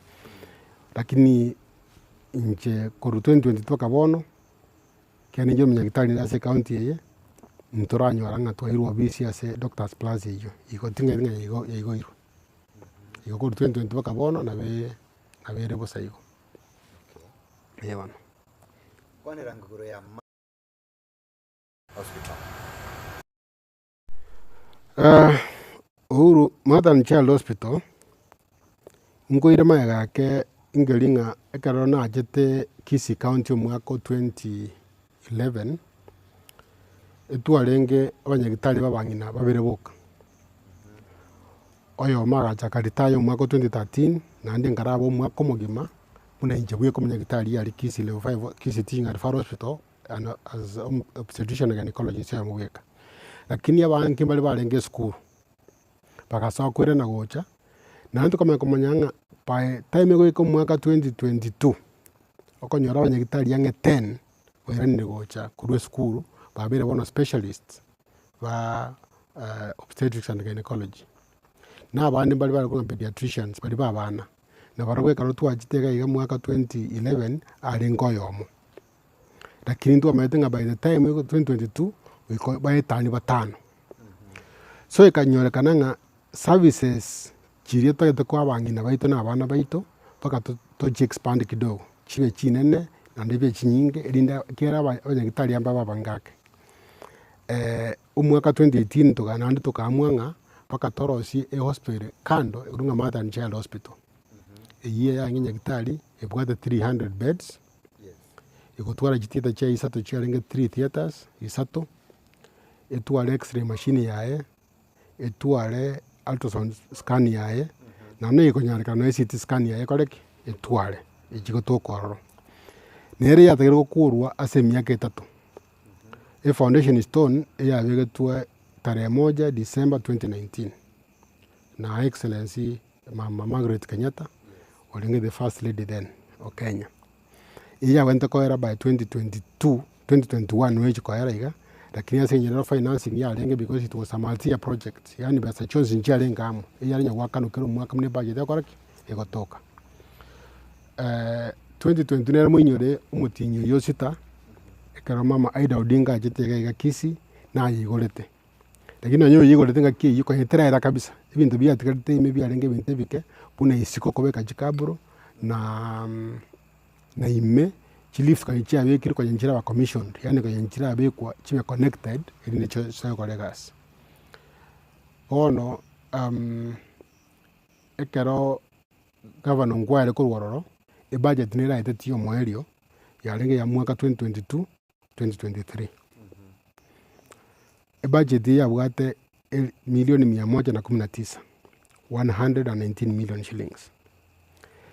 Lakini inche korwa 2022 mpaka bono, ekero ninche omonyagitari ase ecounty eye, ntoranyora ng'a twairwe ofisi ase doctors plaza eywo, igo ting'aeti ng'a yaigo yaigoirwe. Igo korwa 2022 mpaka bono nabe nabo ere bosa igo. Eeh bono. Kwanera ngigoro ya Hospital. Uhuru Mother and Child Hospital, nkoire magega ake nkeri ng'a ekero nachete Kisii county omwaka o 2011, etwarenge abanyagitari ba abang'ina babere boka. Oyomo agacha aka retire omwaka o 2013, naende nkaraba omwaka omogima, buna inche bweka omonyagitari aria Kisii level five, Kisii Teaching and Referral Hospital, and as obstetrician and gynaecologist oyomo bweka. Lakini abange mbare barenge esukuru, bagasoa koirana gocha, naende tokamanya komanya ng'a by time egoika omwaka 2022, okonyora abanyagitari ang'e ten, bairanire gocha korwa esukuru, babeire bono specialists ba obstetrics and gynecology. Na abande mbare bare korwa pediatricians baria ba abana, na barobwo ekero twachete iga iga mwaka 2011, arenge oyomo. Lakini ntwamanyete ng'a by the time ego 2022, goika baetani batano. So ekanyorekana ng'a services chiria totagete koa abang'ina baito na abana baito, mpaka to tochi expand kidogo, chibe chinene naende chibe chinyinge erinde ekero aba abanyagitari aba babe abange ake. Omwaka 2018 toka naende tokaamua ng'a mpaka torosie ehospital kando ekorwa ng'a Mother and Child Hospital. Eyio yarenge nyagitari ebwate 300 beds, egotwara chitheatre chiaye isato chiarenge three theatres isato, etware x-ray machine yaye, etware ultrasound scan yaye, naende ekonyarekana nonya CT scan yaye ekore ki? Etware, echi gotoka ororo. Nere yatagete gokorwa ase emiaka etato, efoundation stone eyabegetwe tarehe moja December 2019 na excellency Mama Margaret Kenyatta, orenge the first lady then o Kenya. Eyio yagwenerete koera by 2022, 2021 nigo echi koera iga, lakini ase eng'encho nero financing yarenge because it was a multi year project, yaani besa chionsi nchiarenge amo, eyarenge goakanwa kera omwaka buna ebudget egokora ki? Egotoka. 2022 nere moinyore omotienyi oyio o sita, ekero mama Ida Odinga achete iga iga Kisii, nayeigorete. Lakini nonye oyeigorete ngaki eyio konya teraera kabisa, ebinto biatigarete ime biarenge ebinto ebike, buna isiko kobeka chikaburo, na na ime, chilift konya chiabekirwe konya nchiraba commissioned, yaani konya nchirabekwa chibe connected erinde chisoe gokora egasi. Bono ekero gavana Ongwae korwa ororo, ebudget nere aetetie omoerio, yarenge ya mwaka 2022. 2023. Ebudget eye yabwate milioni mia moja na kumi na tisa, 119 million shillings.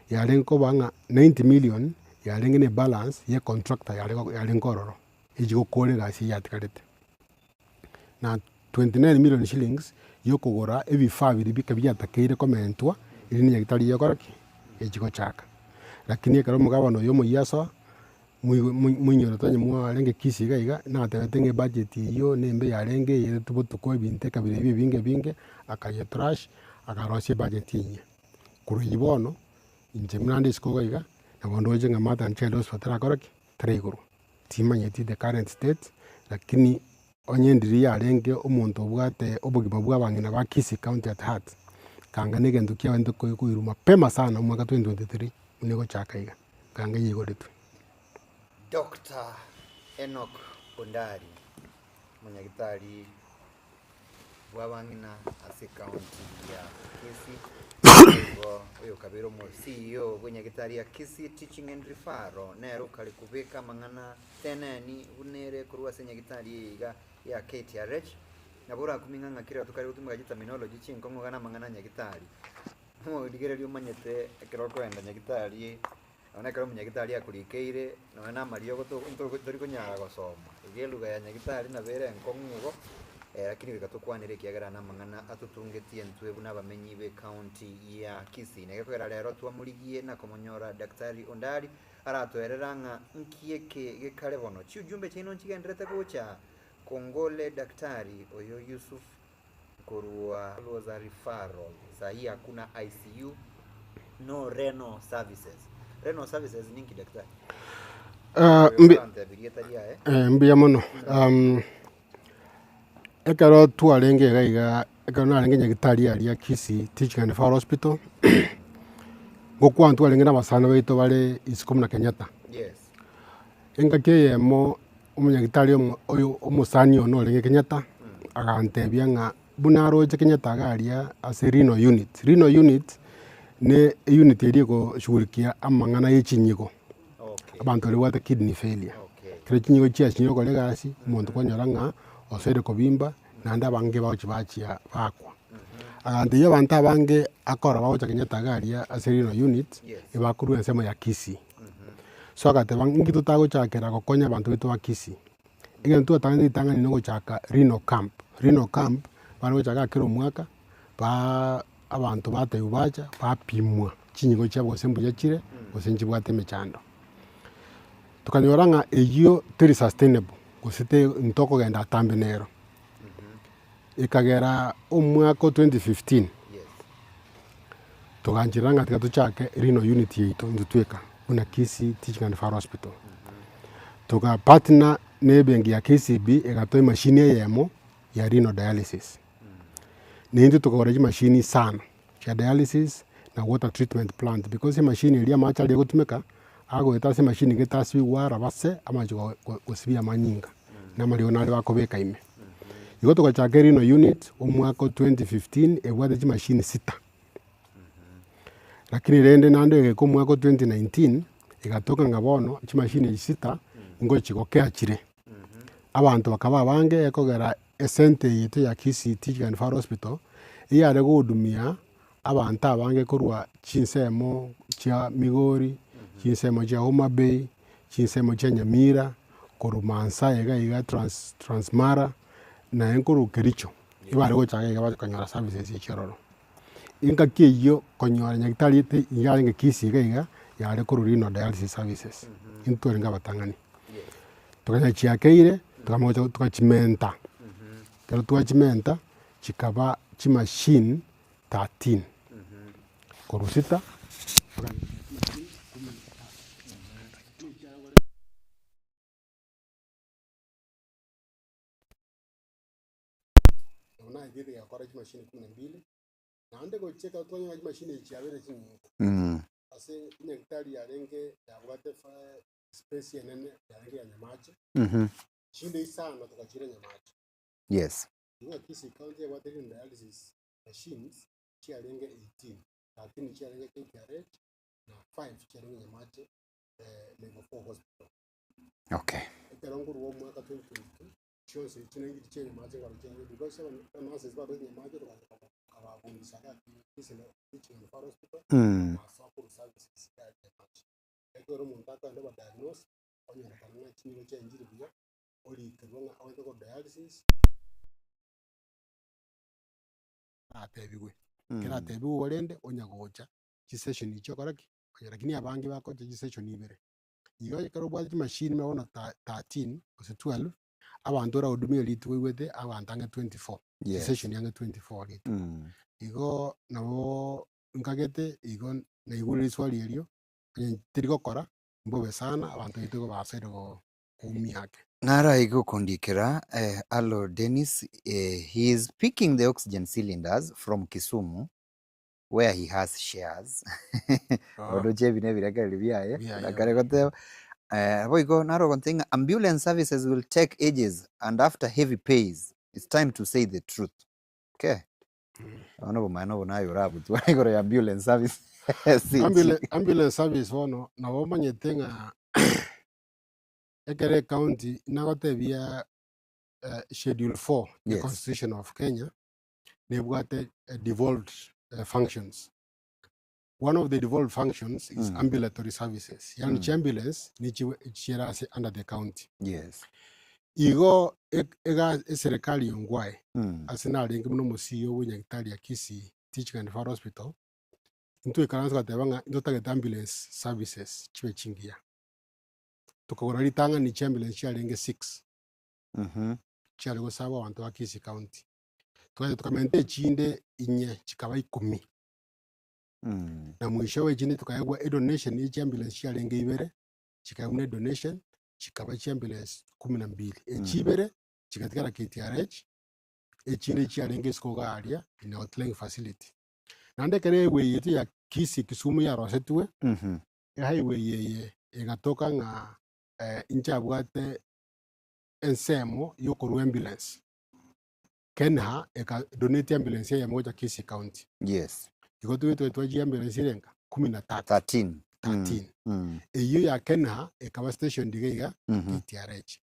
Yarenge koba ng'a 90 million yarenge na ebalance ya econtractor yare yarenge ororo, echi gokora egasi eywo yatigarete. Na 29 million shillings ya okogora ebifaa biria bike biatakeire komentwa erinde nyagetari eywo ekore ki? Echi gochaka. Lakini ekero omogabana oyo omoyia asoa. Moinyorete onye mwarenge Kisii iga iga, natebete ng'a ebudget eyio nembe yarenge eyeretwe botuko ebinto ekabira ebi ebinge ebinge, akaye trash, akarosia ebudget enyia. Korwa eyio bono, inche buna nde isiko iga iga, nabo ndoche ng'a Mother and Child Hospital terakora ki? Teraigorwa. Timanyeti the current state, lakini onye ndiria yarenge omonto obwate obogima bwa abang'ina ba Kisii county at heart, kanga na egento kiaye koirwa mapema sana omwaka 2023 buna egochaka iga. Kanga yaigoretwe. Doctor Enock Ondari, omonyagitari bw'abang'ina ase ekaunti ya Kisii, nigo oyokabeire omo CEO bw'enyagitari ya Kisii Teaching and Referral, nere okare kobeka amang'ana teneni buna ere korwa ase enyagitari eye iga ya KTRH, nabo orakumie ng'a ng'aki rero tokare gotumeka chiterminology chinkong'u iga na amang'ana a nyagitari. Omorigereria omanyete ekero okoenda nyagitari, nonya ekero omonyagitari akorikeire, nonya na amariogo togo ntogo tori konyara gosoma. Iga eluga ya nyagitari nabo ere enkong'u igo. Lakini goika tokwanere ekiagera namang'ana atotungetie intwe buna abamenyi b'ecounty ya Kisii. Na gekogera rero twamorigie na komonyora Daktari Ondari aratoerera ng'a nki eke gekare bono. Chiujumbe chiaino nchigendererete gocha Kongole Daktari oyo Yusuf korwa was a referral sahi hakuna ICU no renal services. Renal services ninki daktari? Ah, Oyo mbi- orantebi rieta riaye. Eh, mbuya mono. Ekero twarenge iga iga, ekero narenge nyagetari aria Kisii Teaching and Referral Hospital, ngokwana twarenge na abasani baito bare isiko buna Kenyatta. Yes. Engaki eyemo omonyagitari omo oyo omosani one orenge Kenyatta, agantebia ng'a buna aroche Kenyatta iga aria ase renal unit, renal unit ne eunit eria egoshughulikia amang'ana ya chinyigo, Okay. abanto baria babwate kidney failure. Okay. Ekero chinyigo chiasinyire gokora egasi, omonto kwanyora ng'a osoire kobimba, naende abange bagochia bachia bakwa. Agantebia abanto abange akora bagocha Kenyatta iga aria ase renal unit, Yes. ebakorwa ensemo ya Kisii. So agateba ng'a inki totagochakera gokonya abanto baito ba Kisii. Egento twatang'anete ritang'ani na ogochaka renal camp, renal camp bare gochaka kera omwaka, baa abanto batebiwa bacha bapimwa chinyigo chiabo gose mbuya chire gose nchibwate emechando. Tokanyora ng'a eyio teri sustainable gose te ntokogenda atambe nero. Ekagera omwaka o 2015, togancherera ng'a tiga tochake renal unit yaito intwe tweka buna Kisii Teaching and Referral Hospital. Toga partner na ebenki ya KCB egatoa emashini eyemo ya renal dialysis. Na intwe tokagora chimashini isano chia dialysis na water treatment plant because emashini eria amache aria egotumeka, agoeta ase emashini gete asibigwe araba ase amache gosibia amanyinga na amariogo naria bakobeka ime. Igo togachaka erino unit omwaka o 2015 ebwate chimashini sita, lakini rende naende egeka omwaka o 2019, egatoka ng'a bono chimashini echi sita ngochi gokea chire. Abanto bakaba abange ekogera esenta eye yaito ya Kisii Teaching and Referral Hospital, eyare gohudumia abanto abange korwa chinsemo chia Migori, chinsemo chia Homa Bay, chinsemo chia Nyamira, korwa Maasai iga iga Trans Transmara, naye nkorwa Kericho, ebare gocha iga iga bache konyora services echi ororo. Engaki eyio konyora nyagetari ete iga yarenge Kisii iga iga, yare korwa renal dialysis services, intwe twarenge abatang'ani. Tokanya chiakeire, tokamanya gocha tokachimenta, ekero twachimenta, chikaba chimachine 13, korwa sita. Yes. Machines chiarenge 18, 13 chiarenge KTRH na 5 chiarenge Nyamache Level 4 Hospital. Okay. Ekero nkorwa omwaka 2022 chionsi echi naigiri chia Nyamache nkaro chiaye because aba nurses barwete Nyamache tukababundisa iga Kisii Teaching and Referral Hospital basoa korwa services iga Nyamache. Ekero omonto akogenda oba diagnose onyorekana ng'a chinyigo chiaye nchiri buya orikerwa ng'a ogende korwa dialysis. Aratebigwe, ekero atebigwe igo rende onya gocha chisession echio okore ki? Onya lakini abange bakocha chisession ibere. Igo ekero obwate chimashini buna bono 13 gose 12, abanto orahudumie rituko oigwete abanto ang'e 24, Yes. chisession ang'e 24 rituko. Igo nabo nkagete igo naigure riswali erio, onye tiri gokora, mbobe sana abanto baito igo basoire go. koumia ake. Naro iga okondikera eh, Allo Dennis eh, he is picking the oxygen cylinders from Kisumu where he has shares Ah. Oroche ebi nebirekereri biaye Biaye. nakare goteba eh, boigo naro ogontebia ng'a ambulance services will take ages and after heavy pays it's time to say the truth okay Bono obomaene obo naye orabotware igoro ya ambulance service Ambulance service bono nabo omanyete ng'a ekero ecounty nagotebia schedule 4 ya Yes. constitution of Kenya nebwate devolved functions. One of the devolved functions is ambulatory services, yaani chiambulance nichiwe chiere ase under the county. Yes. Igo ek- ega eserekari yongwae ase narenge buna omo-C E O bwa enyagitari ya Kisii Teaching and Referral Hospital, intwaikaransa togoteba ng'a ntotagete ambulance services chibe chingiya. Tokagora ritang'ani chiambulance chiarenge six, chiare gosaba abanto ba Kisii County. Togacha tokamenta echinde inye chikaba ikomi. Na mwishowe echinde tokaegwa edonation ya chiambulance chiarenge ibere, chikaegwa buna edonation, chikaba chiambulance kumi na mbili. Echi ibere chigatigara KTRH, echinde chiarenge isiko iga aria in outlying facility. Naende ekero highway yaito ya Kisii Kisumu yarosetigwe, ehighway eye egatoka ng'a inchabwate ensemo yokorwa ambulance. Kenha eka donate ambulance eyemo gocha Kisii County. Yes. Igo tobetwe twachia ambulance erenga kumi na tatu. 13. 13. Eyio ya Kenha ekaba stationed iga iga KTRH.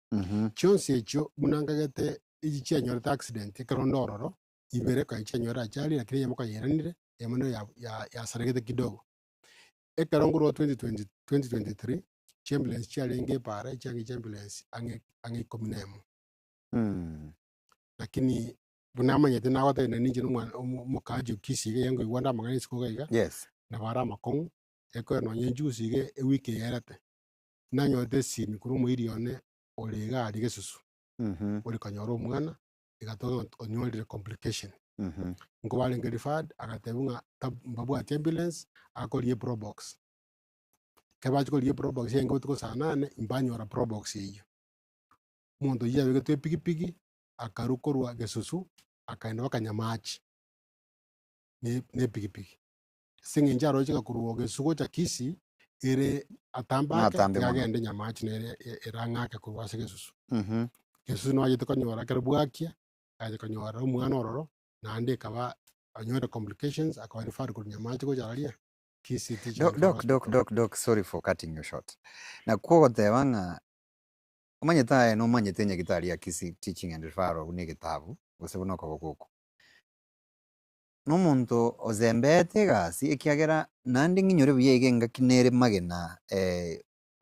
Chionsi echio buna nkagete echi chianyorete accident ekero onde ororo, ibere ekero chianyorire ajali lakini eyemo kayairanire, eyemo nigo ya- ya- yasaregete kidogo. Ekero nkorwa 2020 2023, chiambulance chiarenge epaara echiange chiambulance ang'e ang'e ikomi na emo. Lakini buna amanyete nagotebia naende inche na omwana omo- omokaaji o Kisii iga nkoigwa nde amang'ana isiko iga iga, Yes. nabo are amakong'u, ekero nonye juzi iga ewiki eye erete, nanyorete esimi korwa omoiri one ore iga aria gesusu, ore konyora omwana, egatoka ng'a onyorire complication. Nkobarenge referred, agatebiwa ng'a tab- mbabwati ambulance, akorigia eprobox. Ekero bachia korigia eprobox yarenge botuko saa nane, mbanyora probox eyio. Omonto oyio abegetwe epigipigi, akarwa korwa gesusu, akaenda mpaka Nyamache ne ne epigipigi. Ase eng'encho aroche ng'a korwa gesusu gocha Kisii, ere atambe ake, Natambe tiga mono. agende Nyamache nere e- erang'ake korwa ase gesusu. Gesusu nagachete konyora ekero bwakia, agacha konyora omwana ororo, naende ekaba onyorire complications, akaba referred korwa Nyamache gocha aria Kisii Teaching Doc, and Referral doc, doc, Hospital. doc, doc, sorry for cutting you short. Nakwo ogoteba ng'a Omanyete aye nomanyete enyagitari ya Kisii Teaching and Referral buna egetabu gose buna okoboko oko. Nomonto ozembeete egasi ekiagera naende ng'inyore buya iga engaki nere magena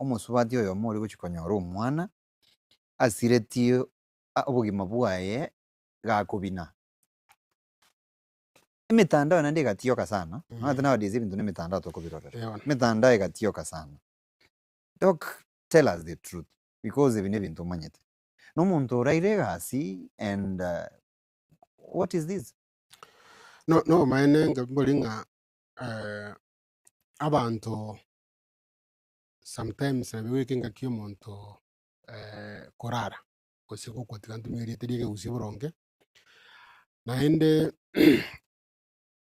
omosubati oyomo oria gochia konyora omwana asiretie obogima bwaye gakobina. Emetandao naende egatioka sana, omanyete nowadays ebinto na emetandao tokobirorera, emetandao egatioka sana. Doc tell us the truth because ebi nebinto omanyete. Nomonto oraire egasi and what is this? No nobomaene nka mbori ng'a abanto sometimes nabo egoika engaki omonto korara gose gokwa tiga ntumie erieta ria ekegusii boronge, naende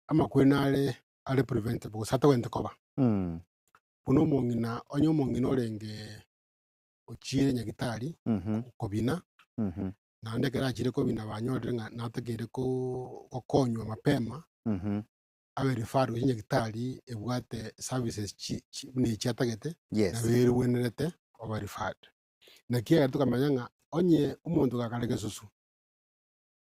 amakweri nare are preventable gose atagwenerete koba. Buna omong'ina onye omong'ina orenge ochiire nyagitari kobina, naende ekero achire kobina banyorire ng'a natakeire koo gokonywa mapema, abe referred gochia nyagitari ebwate services chi chi buna echi atagete, Yes. nabo erwenerete obe referred. Naki ekero tokamanya ng'a onye omonto gakare gesusu,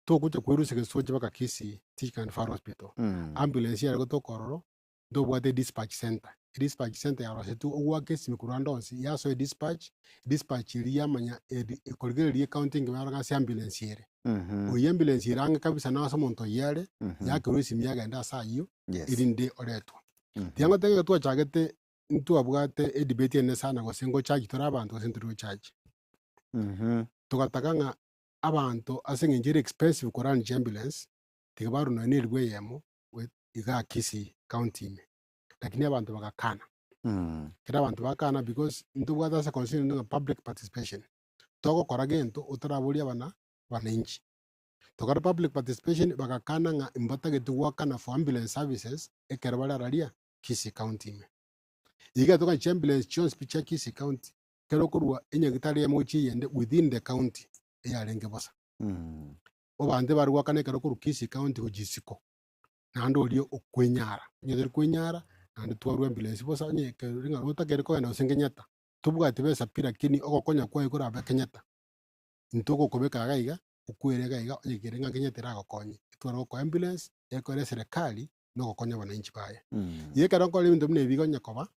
togocha kwerusia gesusu oche mpaka Kisii Teaching and Referral Hospital, ambulance yare gotoka ororo, ntobwate edispatch centre, edispatch centre yarosetwe ogoaka esimi korwa ande onsi yasoa edispatch, edispatch eria yamanya eri ekorigereria ecounty engima yarora ng'a ase ambulance ere. Oyio ambulance ere ang'e kabisa na ase omonto oyio are, yakerwa esimi yagenda ase ayio, Yes. erinde oretwa. Tiga ngotebe ekero twachagete ntwabwate edebate enene sana gose ngocharge tore abanto gose ntori gocharge. Togataka ng'a abanto ase eng'encho ere expensive korun chiambulance, tiga barwe nonya na eribu eyemo igaa Kisii county ime, lakini abanto bagakana. Ekero abanto bakana because ntobwate ase constitution ng'a public participation, togokora gento otaraboria abana wananchi. Tokora public participation bagakana ng'a mbatagete goakana for ambulance services ekero bare araria Kisii county ime. Iga toka chiambulance chionsi pi chia Kisii county, ekero okorwa enyagitari eyemo gochia eyende within the county eyarenge bosa. Abanto ebare goakana ekero okorwa Kisii county gochia isiko. naende oria okwenyara, onye tori kwenyara, naende twarwa ambulance bosa onye ekero ng'a otakeri kogenda gose Kenyatta, tobwati besa pi lakini ogokonya kwaye korabe Kenyatta, intwe ogokobeka iga iga, okwere iga iga onye kere ng'a Kenyatta eragokonye, etware gokoa ambulance, ekore eserekari, na ogokonya abananchi baye. Igo ekero nkora ebinto buna ebi iga onye koba,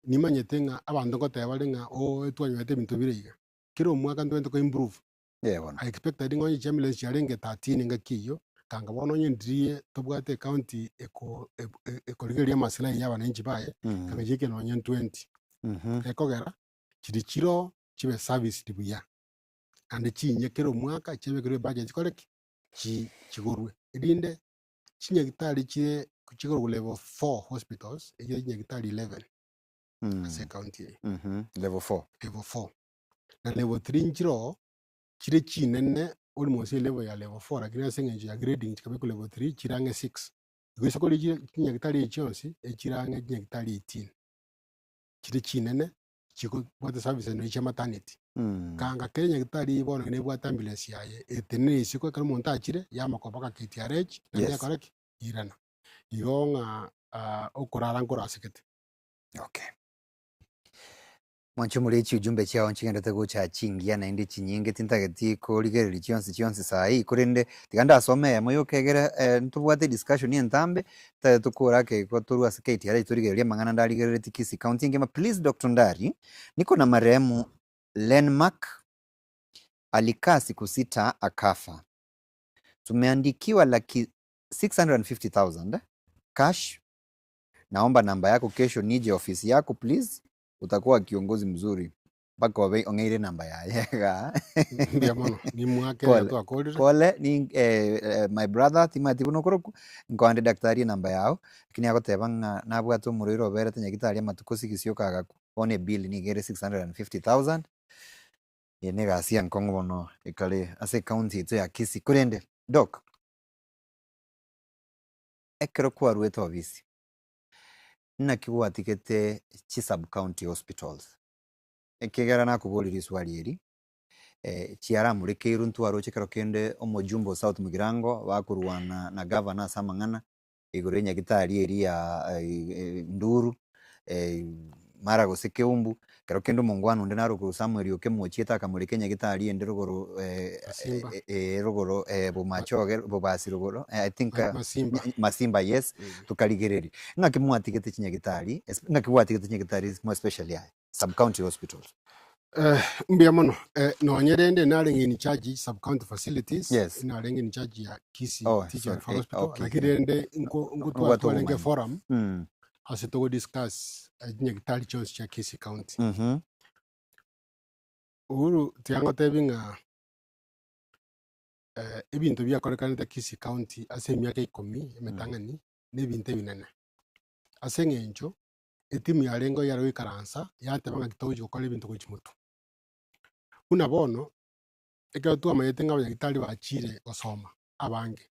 nimanyete ng'a abanto ngoteba bare ng'a ooh etwanyorete ebinto bire iga. Kera omwaka ntobwenerete ko improve. Eh bono. I expected ng'a onye chiambulance chiarenge 13 engaki eyio, kanga bono onye ndirie tobwate ecounty eko ekorigereria amasilahi ya abananchi baye, kanga chiike nonye 20. Gekogera, chiria chiroo chibe serviced buya, naende chinye kera omwaka chiabekerwe ebudget chikore ki? Chi chigorwe. Erinde chinyagitari chire chikorokwa level four hospitals, echire chinyagitari 11 ase ecounty eye. Level four. Level four. Na level three nchiroo, chire chinene almost elevel ya level four lakini ase eng'encho ya grading chikabekwa level three chire ang'e six. Igo ase kore chire chinyagitari echi chionsi, echire ang'e chinyagitari 18. Chire chinene, chikobwate services nonye chia maternity. Kanga kera enyagitari eyio bono nebwate ambulance yaye, etenene isiko ekero omonto achire, yamakoba mpaka KTRH, naende Yes. yakora ki? Yairana. Igo ng'a okorara nkorasekete. Okay. Mwanche more chiujumbe chiao nchigenderete gocha chingiya naende chinyinge tintageti korigereria chionsi chionsi saii korende tiga ndasome eyemo yoka egere ntobwate ediscussion entambe totagete tokore ake igo torwe ase KTRH torigererie amang'ana ndarigereretie Kisii county engima please Doctor Ndari niko na marehemu Lenmark alikaa siku sita akafa tumeandikiwa laki 650,000 cash naomba namba yako kesho nije ofisi yako please utakuwa kiongozi mzuri mpaka obe ong'eire namba yaye igaa. Mbuya mono, nimwake Pole. riria twakorire. Pole ni eh, eh, my brother timanyeti buna okorokwa nkoande daktari enamba yao lakini agoteba ng'a nabwate omorwaire oberete nyagitari amatuko sigisi oka agakwa bono ebill nigo ere 650,000 eye na egasi enkong'u bono ekare ase ecounty yaito ya Kisii. Korende doc, ekero kwaruete obisi Naki gwatigete chi sub county hospitals? Ekiagera nakoboria riswali eri, chiaramorekeirwe ntwaroche ekero kende omojumbe o South Mugirango bakorwana na gavana ase amang'ana igoro ya nyagitari eria ya Nduru, mara gose Keumbu, ekero kende omongwana onde naro korwa Samuel Okemwa ochiete akamoreka enyagitari ende rogoro Masimba. rogoro Bomachoge Bobasi rogoro I think Masimba. Masimba yes, tokarigereria. Ng'aki mwatigete chinyagitari, ng'aki gwatigete chinyagitari more especially aya sub county hospitals? Mbuya mono, nonye rende narenge in charge sub county facilities, Yes. narenge in charge ya Kisii Oh, Teaching sorry, and Referral Hospital, okay, lakini yeah. rende nko Nobwate ntwarenge obomanyi. forum ase togo discuss chinyagitari chionsi chia Kisii County. Uhuru tiga ngotebi ng'a ebinto biakorekanete Kisii County ase emiaka ikomi emetang'ani na ebinto ebinene. Ase eng'encho etimu yarenge yare goikaransa yateba ng'aki togochi gokora ebinto gochia motwe. Buna bono, ekero twamanyete ng'a abanyagitari bachire gosoma abange,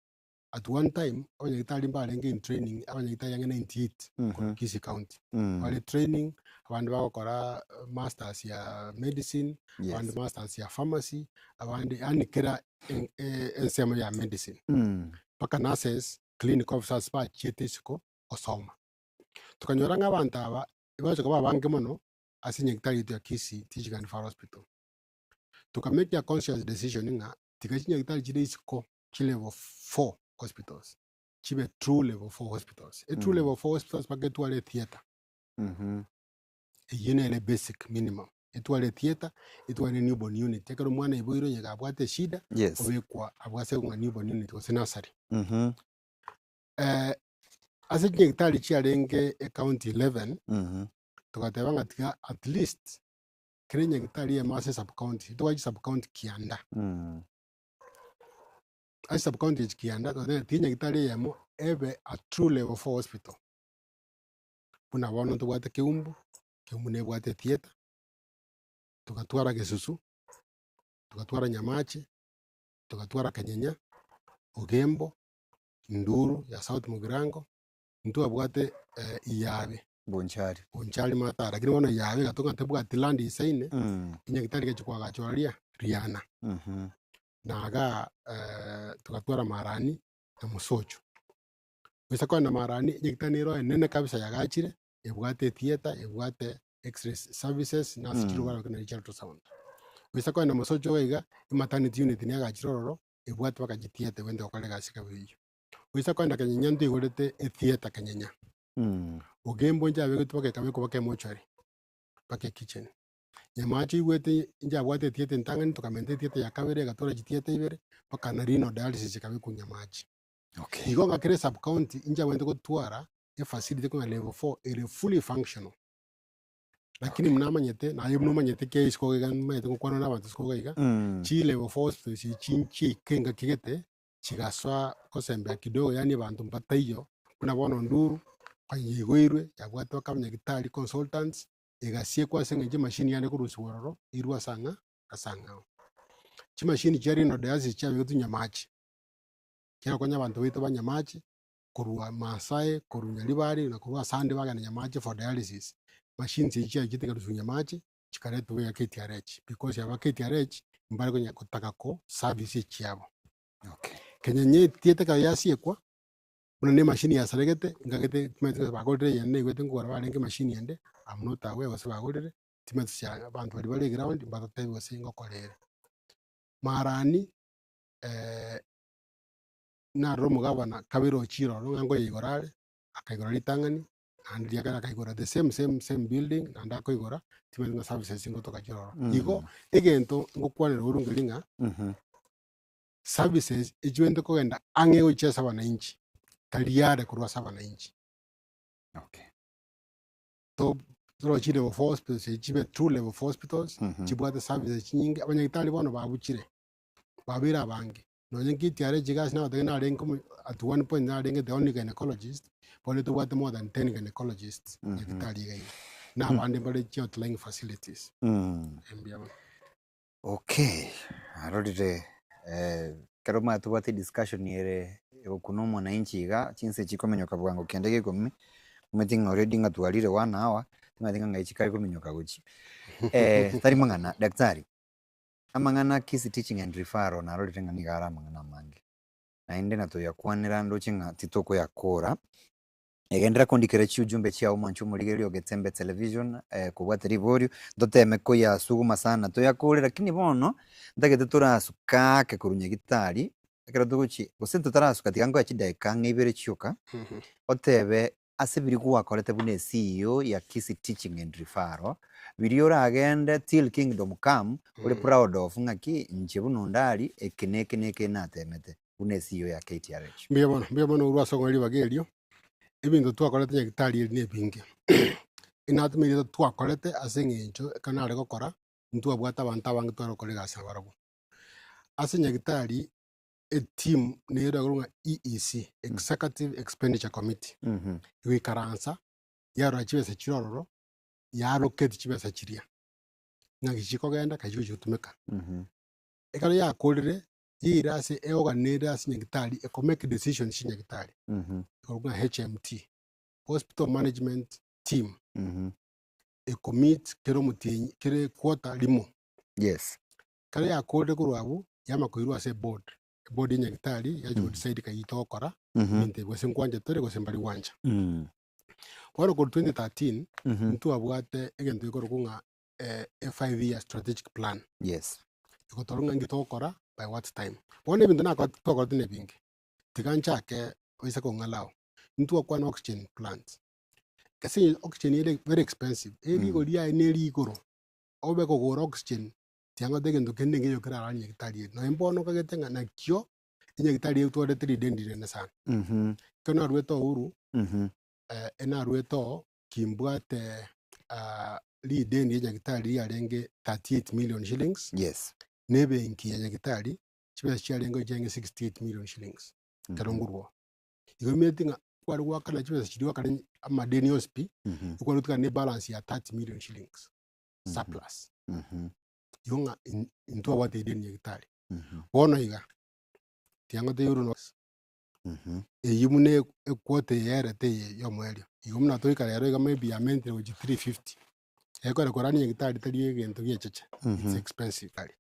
at one time abanyagitari mbarenge in training abanyagitari ang'e 98 korwa Kisii County. Bare training, abande bagokora masters ya medicine, abande masters ya pharmacy, abande yaani kera ensemo ya medicine. Mpaka nurses, clinic officers bachiete isiko gosoma. Tokanyora ng'a abanto aba ebagocha koba abange mono ase enyagitari yaito ya Kisii Teaching and Referral Hospital. Toka make a conscious decision ng'a tiga chinyagitari chire isiko chi level four hospitals chibe true level four hospitals. E true level four hospitals mpaka etware etheatre, eyio nere basic minimum. Etware etheatre, etware newborn unit, ekero omwana aiboirwe onye kabwate eshida, obekwa abwo ase ng'a newborn unit gose nursery. Ase chinyagitari chiarenge ecounty 11, togateba ng'a tiga at least kera enyagitari eyemo ase esub county, tobwate chisub county kianda. Ase sub county echi kianda, togateba tiga enyagitari eyemo ebe a true level four hospital. Buna bono ntobwate Keumbu, Keumbu nebwate etheatre, togatwara Gesusu, togatwara Nyamache, togatwara Kenyenya, Ogembo, Nduru ya South Mugirango, ntwabwate Iyabe, Bonchari. Bonchari Matara, lakini bono Iyabe egatoka ng'a tebwati land isaine, enyagitari egachia koagachwa aria Riana, na igaa togatwara Marani na Mosocho. Goisa kogenda Marani, enyagitari nero enene kabisa yagachire, ebwate etheatre, ebwate x-ray services, na ase chirobaro buna chia ultrasound. Goisa kogenda Mosocho iga iga, ematernity unit niagachire ororo, ebwate mpaka chitieta ebwenerete gokora egasi kaba eyio. Goisa kogenda Kenyenya ntoigorete etheatre Kenyenya, Ogembo inche abegetwe mpaka ekabekwa mpaka emochwari, mpaka ekitchen. Nyamache oigwete inche abwate etieta entang'ani tokamenta etieta ya kabere egatora chitieta ibere mpaka na renal dialysis ekabekwa Nyamache. Okay. Igo ng'a kera esub county inche abwenerete gotwara efacility ekong'ana level four ere fully functional. Lakini buna amanyete naye buna omanyete ki isiko iga nimanyete gokwana na abanto isiko iga, chi level four hospitals echi nchiaika engaki gete, chigasoa gosembea kidogo yaani abanto mbataiyo, buna bono Nduru, onye yaigoirwe yabwate mpaka abanyagitari consultants, egasiekwa ase eng'encho emachine yane korusiwa ororo, eirwe ase ang'a ase ang'ao. Chimashini chia renal dialysis chiabegetwe Nyamache, chiagokonya abanto baito ba Nyamache, korwa Maasai, korwa Nyaribari, na korwa ase ande bagenda Nyamache for dialysis, machines echi chiachete chikaruswa Nyamache, chikaretwa iga KTRH, because aba KTRH mbare konya kotaka ko service echiabo. Okay. Kenya nyetiete ekero yasiekwa, buna na emachine yasaregete, nkagete timanyeti gose bagorire eyende naigwete nkogora barenge emachine ende, am not aware gose bagorire, timanyeti chia abanto baria bare eground mbatotebi gose ngokora ere. Marani narora omogabana kabere ochire ororo ng'a nkoyeigora are, akaigora ritang'ani, naende riakare akaigora the same same same building naende akoigora, timanyeti ng'a services ngotoka chire ororo. Igo, egento ngokwanera orwo nkeri ng'a, services echiwenerete kogenda ang'e gochia ase abananchi, tari are korwa ase abananchi. Okay. To torochi level four hospitals echi chibe true level four hospitals, chibwate services chinyinge, abanyagitari bono babuchire, babeire abange. Nonye nkitiare chigasi nagotebi narenge omo at one point narenge the only gynecologist, bono tobwate more than ten gynecologists nyagitari iga iga. Na abande mbare chi outlying facilities. Mbuya mono. Okay, arorire ekero omanyete tobwate ediscussion ere egokuna omwananchi iga, chinsa echi chikominyoka bwango kende gekomi, omanyete ng'a already ng'a twarire one hour, timanyeti ng'a ng'ai chikare kominyoka gochia. Tari mang'ana, daktari, amang'ana Kisii Teaching and Referral narorire ng'a nigo are amang'ana amange, naende natoyakwanera ndoche ng'a titokoyakora. Egenderera kondikera chiujumbe chiao mwanche omorigereria o Getembe Television kobwate riborio, ntoteme koyasuguma sana toyakore lakini bono ntagete torasuka ake korwa nyagitari ekero togochia gose totarasuka tiga nkoe chidaeka ang'e ibere chioka, otebe ase biria gwakorete buna eCEO ya Kisii Teaching and Referral, biria oragende till kingdom come ore proud of ng'aki inche buna onde aria eke na eke na eke natemete. buna esiyo ya KTRH. Mbuya mono, mbuya mono korwa ase okong'a ribaga erio, ebinto twakorete nyagitari eri na ebinge. Enatumia erieta twakorete ase eng'encho ekero nare gokora, ntwabwate abanto abange tware gokora egasi nabarabwo. Ase nyagitari, eteam nere ekorokwa ng'a EEC, Executive Expenditure Committee, egoikaransa, yarora chibesa chire ororo, ya allocate chibesa chiria, ng'aki chikogenda, ng'aki chigochi gotumeka. Ekero yakorire, Riire ase eoganere ase nyagitari eko make decisions chia nyagitari ekorokwa ng'a HMT, Hospital Management Team, eko meet kera omotienyi kere equarter rimo. Yes. Ekero yakorire korwa abwo, yama koirwa ase eboard, eboard ya nyagitari yacha go decide kai togokora ebinto ebi gose nkwancha tore gose mbari gwancha. Bono korwa 2013, ntwabwate egento gekorokwa ng'a a 5 year strategic plan. Yes. Egotorora ng'a inki togokora by what time. Bono ebinto nako twakorete na ebinge, tiga nchake oise kong'alao, intwakwana oxygen plant, ase eng'encho oxygen ere very expensive, erigori riaye nere igoro, obe kogora oxygen tiang'ota egento kende nkeiyo kerarare nyagetari ere. Nonye bono okagete ng'a nakio enyagitari etwarete rideni rinene sana. Ekero naruete Uhuru, enaruete oo kimbwate rideni ria nyagitari riarenge 38 million shillings, Yes. na ebenki ya nyagitari chibesa chiarenge chiarenge 68 million shillings ekero ngorwa oo. Igo omanyete ng'a kware goakana chibesa chiria oakane amadeni onsi pi, ekware gotigara na ebalance ya 30 million shillings surplus. Igo ng'a in- intwabwate edeni nyagitari. Bono iga, tiga ngotebie ore Eyio buna equota eye yarete eye y'omoerio. Igo buna toika rero iga maybe yamentire gochia 350. Ekero korania nyagetari tari egento giecheche, it's expensive kare.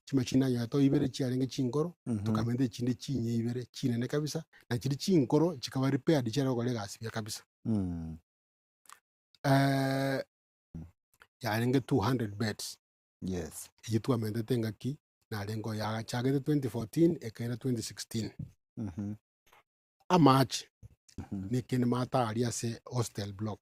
Chimachine nanyora to ibere chiarenge chinkoro, tokamenta echinde chinyia ibere chinene kabisa, na chiria chinkoro chikaba repaired chiare gokora egasi buya kabisa. Yarenge 200 beds. Yes. Eyio twamentete engaki narenge oyo yachagete 2014 ekaira 2016. Amache nekende mataaria ase hostel block.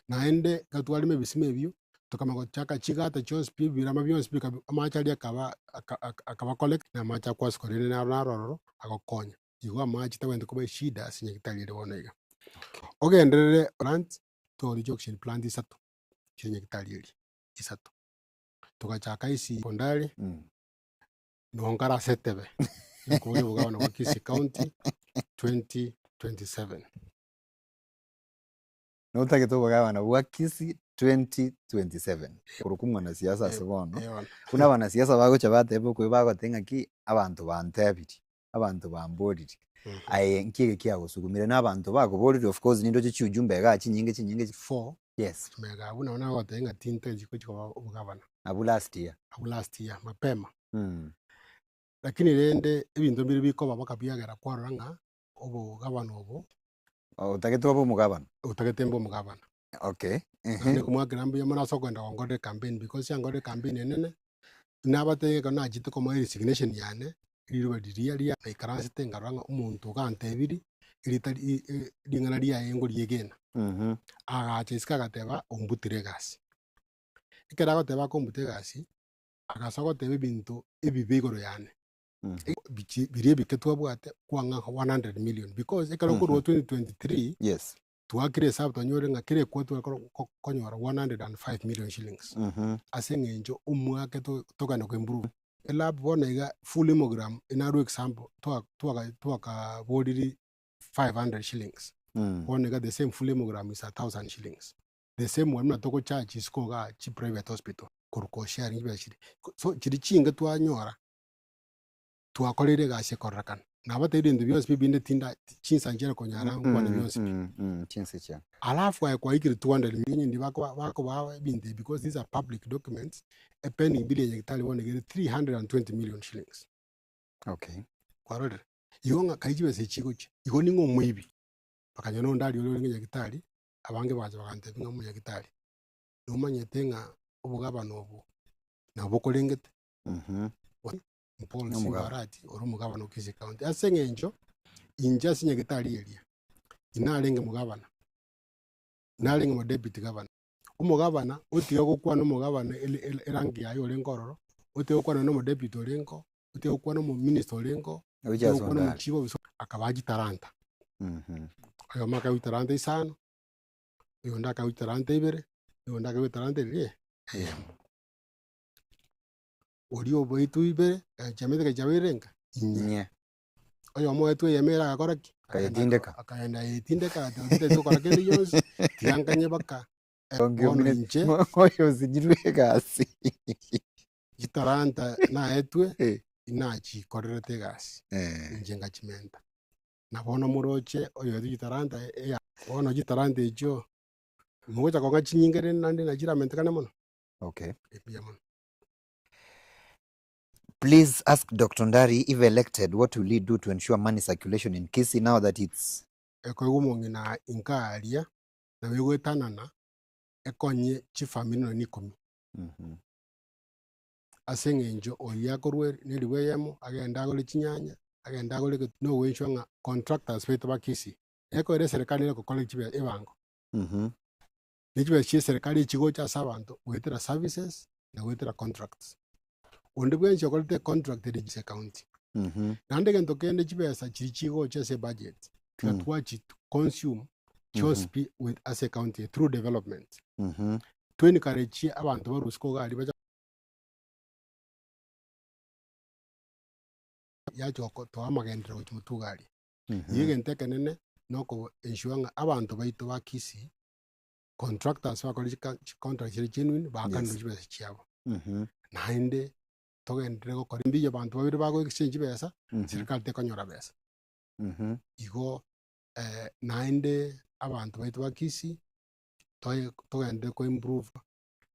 Naende ekero twarema ebisima ebio, Tokamanya gochaka chigata chionsi pi ebirama bionsi bika amache aria akaba aka aka akaba collect na amache akwasuka rende naro naro ororo agokonya. Igo amache tagwenereti koba eshida ase nyagetari ere bono iga. Ogenderere plant, twagoria oxygen plant isato chia nyagetari eria, isato. Togachaka ase sekondari, nigo nkare ase etebe yokoboria obogabana bwa Kisii County 2027. Notagete obogabana bwa Kisii 2027 korokwa mwanasiasa ase bono, buna abanasiasa bagocha bateba okoigwa bagoteba ng'aki abanto bantebiri, abanto bamboriri, aye nki eke kiagosugumire na abanto bakoborire of course nindoche chiujumbe igaa chinyinge chinyinge chi Four, yes. Mega abwo nabo nagotebia ng'a tintageti gochia koba obogabana. Abwo last year. Abwo last year, mapema. Lakini rende ebinto mbire bikoba mpaka biagera kwarora ng'a obogabana obo. Otagete obe omogabana? Otagete mbe omogabana. Okay, ehe. Naende komwakera mbuya mono ase okogenda gonkorera ecampaign because yankorire ecampaign enene, nabatebia ekero nachete komoa eresignation yane, riroba riria ria naikaransete nkarora ng'a omonto iga antebirie, erita ri ring'ana riaye ngoriegena. Agacha isiko agateba ombutire egasi. Ekero agoteba akombuta egasi, agasoa goteba ebinto ebibe igoro yane. Bichi biria ebike twabwate kwang'a 100 million because ekero okorwa 2023 Yes. twakire esabu twanyore ng'a kera ekwa twakora ko- konyora 105 million shillings ase eng'encho omwake to- togenda ko improve elab bono iga full hemogram narwe example twa- twaka twakaboriri 500 shillings bono iga the same full hemogram is 1000 shillings the same one buna togocharge isiko igaa chi private hospital korwa kosharing chibesa chiria. So chiria chinge twanyora twakoreire egasi ekororekana. Nabatebirie ebinto bionsi pi binde tinda chinsa nchiare konyara nkwane bionsi pi. Chinsa chia. Alafu aye kwaikire 200 million ndi bakoba bakobaa ebinto ebi because these are public documents, epending bill ya nyagetari bono iga ere 320 million shillings. Okay. Kwarorire? Igo ng'a kai chibesa echi chigochia, igo ning'o omoibi? Bakanyora onde aria ore orenge nyagetari, abange bagacha bagantebia ng'a omonyagitari, nomanyete ng'a obogabana obo nabo bokorengete? Paul Nomogabana. Simbarati ore omogabana o Kisii County. Ase eng'encho inche ase nyagetari eria inarenge mogabana, narenge mo deputy governor. Omogabana otiga gokwana omogabana ele- ele- erangi yaye orenge ororo, otiga gokwana na omodeputy orenge oo, otiga gokwana omominister orenge oo, Oche otiga ase gokwana ondare. omochief officer, akabaa chitalanta. Oyomo akaegwa chitalanta isano, oyonde akaegwa chitalanta ibere, oyonde akaegwa etalanta eria eyemo. Oria oboetwe ibere, chiamete ekecha chiabeire nka inye. Inye. Oyomo oetwe eyemo ere agakora ki? Akayetindeka. Akagenda ayetindeka agateba tintagete gokora kende gionsi, tiga nkanye baka Onge bono omine- inche oyo osinyirwe egasi. chitalanta naetwe, Eh. inachikorerete egasi, Eh. inche ngachimenta. Na bono moroche oyoetwe chitalanta eya bono chitalanta echio, mogocha kong'a chinyinge rende naende nachiramentekane mono? Okay. Mbuya mono. Please ask Doctor Ndari if elected what will he do to ensure money circulation in Kisii now that it's Ekoigwa omong'ina inka aria, nabo egoetanana ekonye chifamiri nonya ikomi. Ase eng'encho oyio akorwa neribu eyemo, agende agore chinyanya, agende agore egeti, nogoenchwa ng'a contractors baito ba Kisii, ekoera eserekari nere egokora chibe ebango. Ne chibesa chia eserekari echigocha ase abanto goetera services na goetera contracts. Onde bwensi okorete econtract ere ase ecounty. Naende egento kende chibesa chiria chigocha ase ebudget, tiga twachi consume chionsi pi with ase ecounty eye through development. To encourage abanto barwe isiko iga aria bache yacha gotoa amagenderero gochia motwe iga aria. Igo egento ekenene noko ensure ng'a abanto baito ba Kisii, contractors bakore chika chicontract chire genuine, bakanire Yes. chibesa chiabo. Naende togenderere gokora mbuya abanto babere bago exchange chibesa, serikali tekonyora besa. Igo naende abanto baito ba Kisii, toe togenderere ko improve,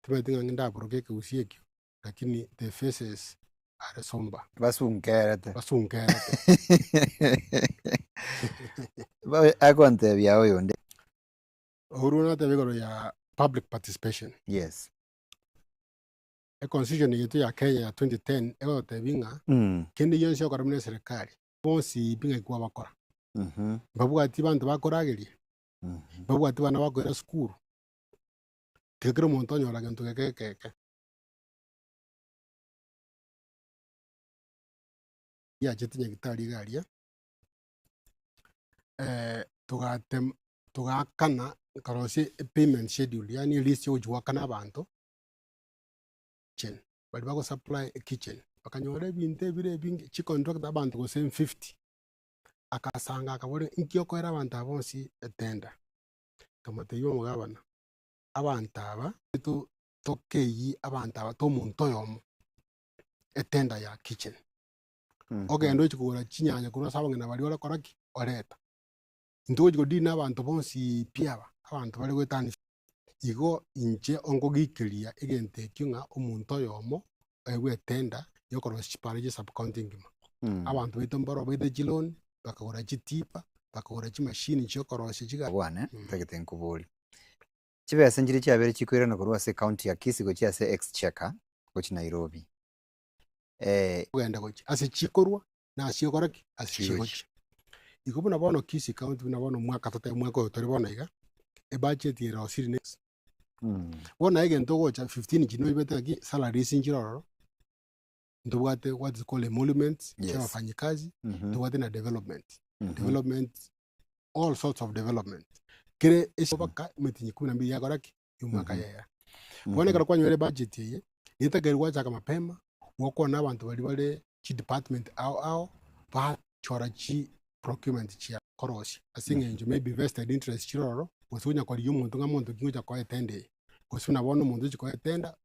timanyeti ng'a ndaboroke ekegusii ekio, lakini the faces are somber. Basunkerete. Basunkerete. Ba- Agontebia oyonde. Uhuru nateba igoro ya public participation. Yes. Econstitution yaito ya Kenya ya 2010 egototebia ng'a Mm. kende gionsi okora buna eserekari, bonsi pi ng'aki kwabakora. Mhm. Mbabwati banto bakorageria, Mhm. mbabwati bana bakoira sukuru. Tiga kera omonto onyora gento geke egeke. Riachete nyagitari iga aria, togatem togaakana nkarosia epayment schedule yaani elist ya ogochia goakana abanto, kitchen, baria bago supply ekitchen, bakanyora ebinto ebire ebinge chicontractor abanto gose 50, akasanga akabora inki okoera abanto aba bonsi etender, nkamotebia omogabana, abanto aba to tokeyie abanto aba to omonto oyomo etender ya kitchen, ogende ochie kogora chinyanya korwa ase abang'ina baria orekora ki? Oreta. Intwe ogochia kodeal na abanto bonsi pi aba, abanto bare goetania Igo inche ongogikeria egento ekio ng'a omonto oyomo oegwe etender ya okorosia chipara chia esub-county engima. Abanto baito mbaro baete chiloan, bakagora chitipa, bakagora chimashini chia okorosia chiga. Bwane, ntagete nkoborie. Chibesa nchiria chiabeire chikoirana korwa ase ecounty ya Kisii gochia ase Exchequer gochia Nairobi. Eh. Kogenda gochia ase chikorwa na ase ogokora ki? Ase Chigochia. chigochia. Igo buna bono Kisii County buna bono omwaka totebe omwaka oyo tore bono iga, ebudget erosire ne Bono naye egento ogocha 15 chinde oibete ng'aki salaries nchire ororo, ntobwate what is called emoluments chia Yes. abafanyikazi, ntobwate na development, development all sorts of development. Kere ase mpaka emitinyi kumi na mbili yakora ki? Ya omwaka yaera. Bono ekero kwanyora ebudget eye, netakeire gwachaka mapema, gokwana na abanto baria bare chidepartment ao ao, bachora chi procurement chia korosia ase eng'encho maybe vested interest chire ororo, gose onya korigia omonto ng'a monto ki ngocha koa etender eye, gose buna bono omonto ochi koa etender,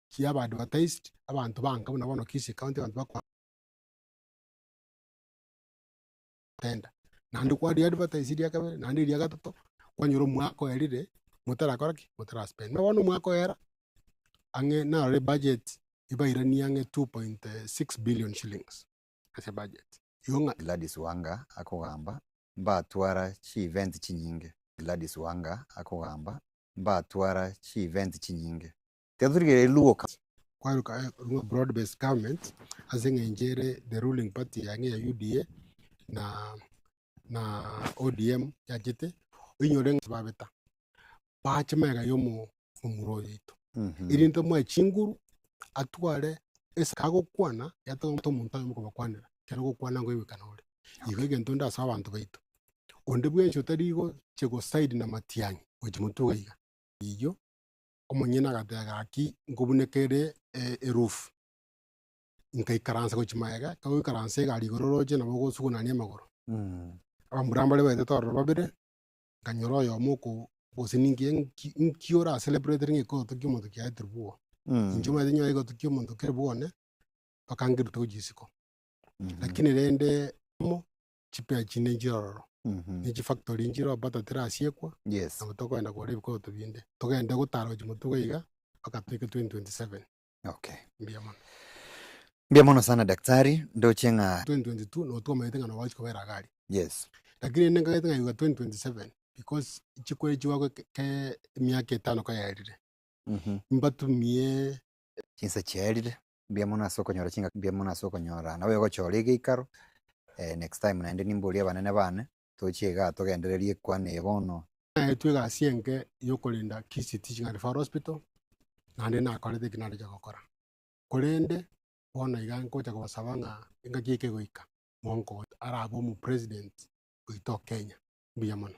chiaba advertised, abanto banka buna bono Kisii county abanto bakwa tender. Naende kwa riadvertise ria kabere, naende eria gatato, kwanyora omwaka oerire, motarakora ki? Motara spend. Buna bono omwaka oera, ang'e narore ebudget, ebairanie ang'e 2.6 billion shillings ase ebudget. Igo ng'a. Gladys Wanga akogamba, Mbatwara chi-event chinyinge. Gladys Wanga akogamba, Mbatwara chi-event chinyinge. Tiga torigererie Luo ka. Kwaruka ng'a broad based government ase eng'encho ere the ruling party yang'e ya UDA na na ODM yachete, oinyore ng'a babeta bache magega ya omo omomura oyo oito. Erinde tomoe chinguru atware ase agokwana yatagete omonto oyomo kobakwanera, ekero ogokwana nkoigwekana ore. Igo egento ndase abanto baito, onde bwensi otari gochia goside na matiang'i gochia motwe iga iga, eyio Omonyene agateba, Gaki, nkobuneka ere eroof. Nkaikaransa gochia magega, ekero ogoikaransa egari igoro oroche nabo ogosugunania amagoro. Abamura mbare baetete ororo babere, nkanyora oyomo oko gose ninki nki nki ora celebrate ng'a ekegoto kia omonto kiaetirwe bwogo. Inche omanyete nyore egegoto kia omonto kere bwone, mpaka ngerute gochia isiko. Lakini rende mo. chipea chinde nchire ororo, ne chifactory nchire ororo but terasiekwa, Yes. nabo tokogenda kogora ebikoroto binde. Togende gotara gochia motwe iga iga, mpaka toike 2027. Okay. Mbuya mono. Mbuya mono sana daktari, ndoche ng'a. 2022 nabo twamanyete ng'a nabo bagochi kobera iga aria. Yes. Lakini rende nkagete ng'a iga 2027 because chikweri chigoakwa ke emiaka etano kayaerire, mbatumie. Chinsa chiaerire. Mbuya mono ase okonyora chingaki mbuya mono ase okonyora nabo ogochora egeikaro, next time naende nimborie abanene bane, tochie igaa togendererie ekwana eye bono. Naetwe egasi enke yokorenda Kisii Teaching and Referral Hospital, naende nakorete eki nareche gokora. Korende, bono iga ngocha kobasaba ng'a engaki eke egoika, monkonye arabe omopresident oito o Kenya. Mbuya mono.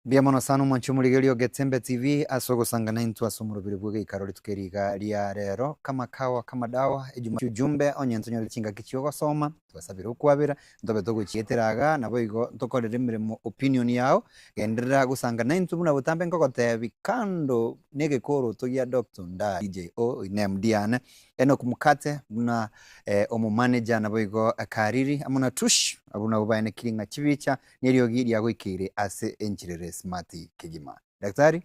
Mbuya mono sana omwanchi omorigereria o Getembe TV ase ogosanga naintwe ase omorobiri bw'egeikaro rituko eri iga ria rero kama kawa kama dawa ejuma ujumbe onye ntonyore chingaki chiogosoma twasabire okwabera ntobe togochietera igaa naboigo ntokorere emeremo opinion yao genderera gosanga naintwe buna botambe nkogotebi kando negekoroto gia Doctor Ndari DJO ine MD yane Enock Mukate buna omomanager naboigo Kariri amo na Tush abwo nabwo baenekirie ng'a chibicha neriogi riagoikeire ase enchera ere smart kegima. Daktari.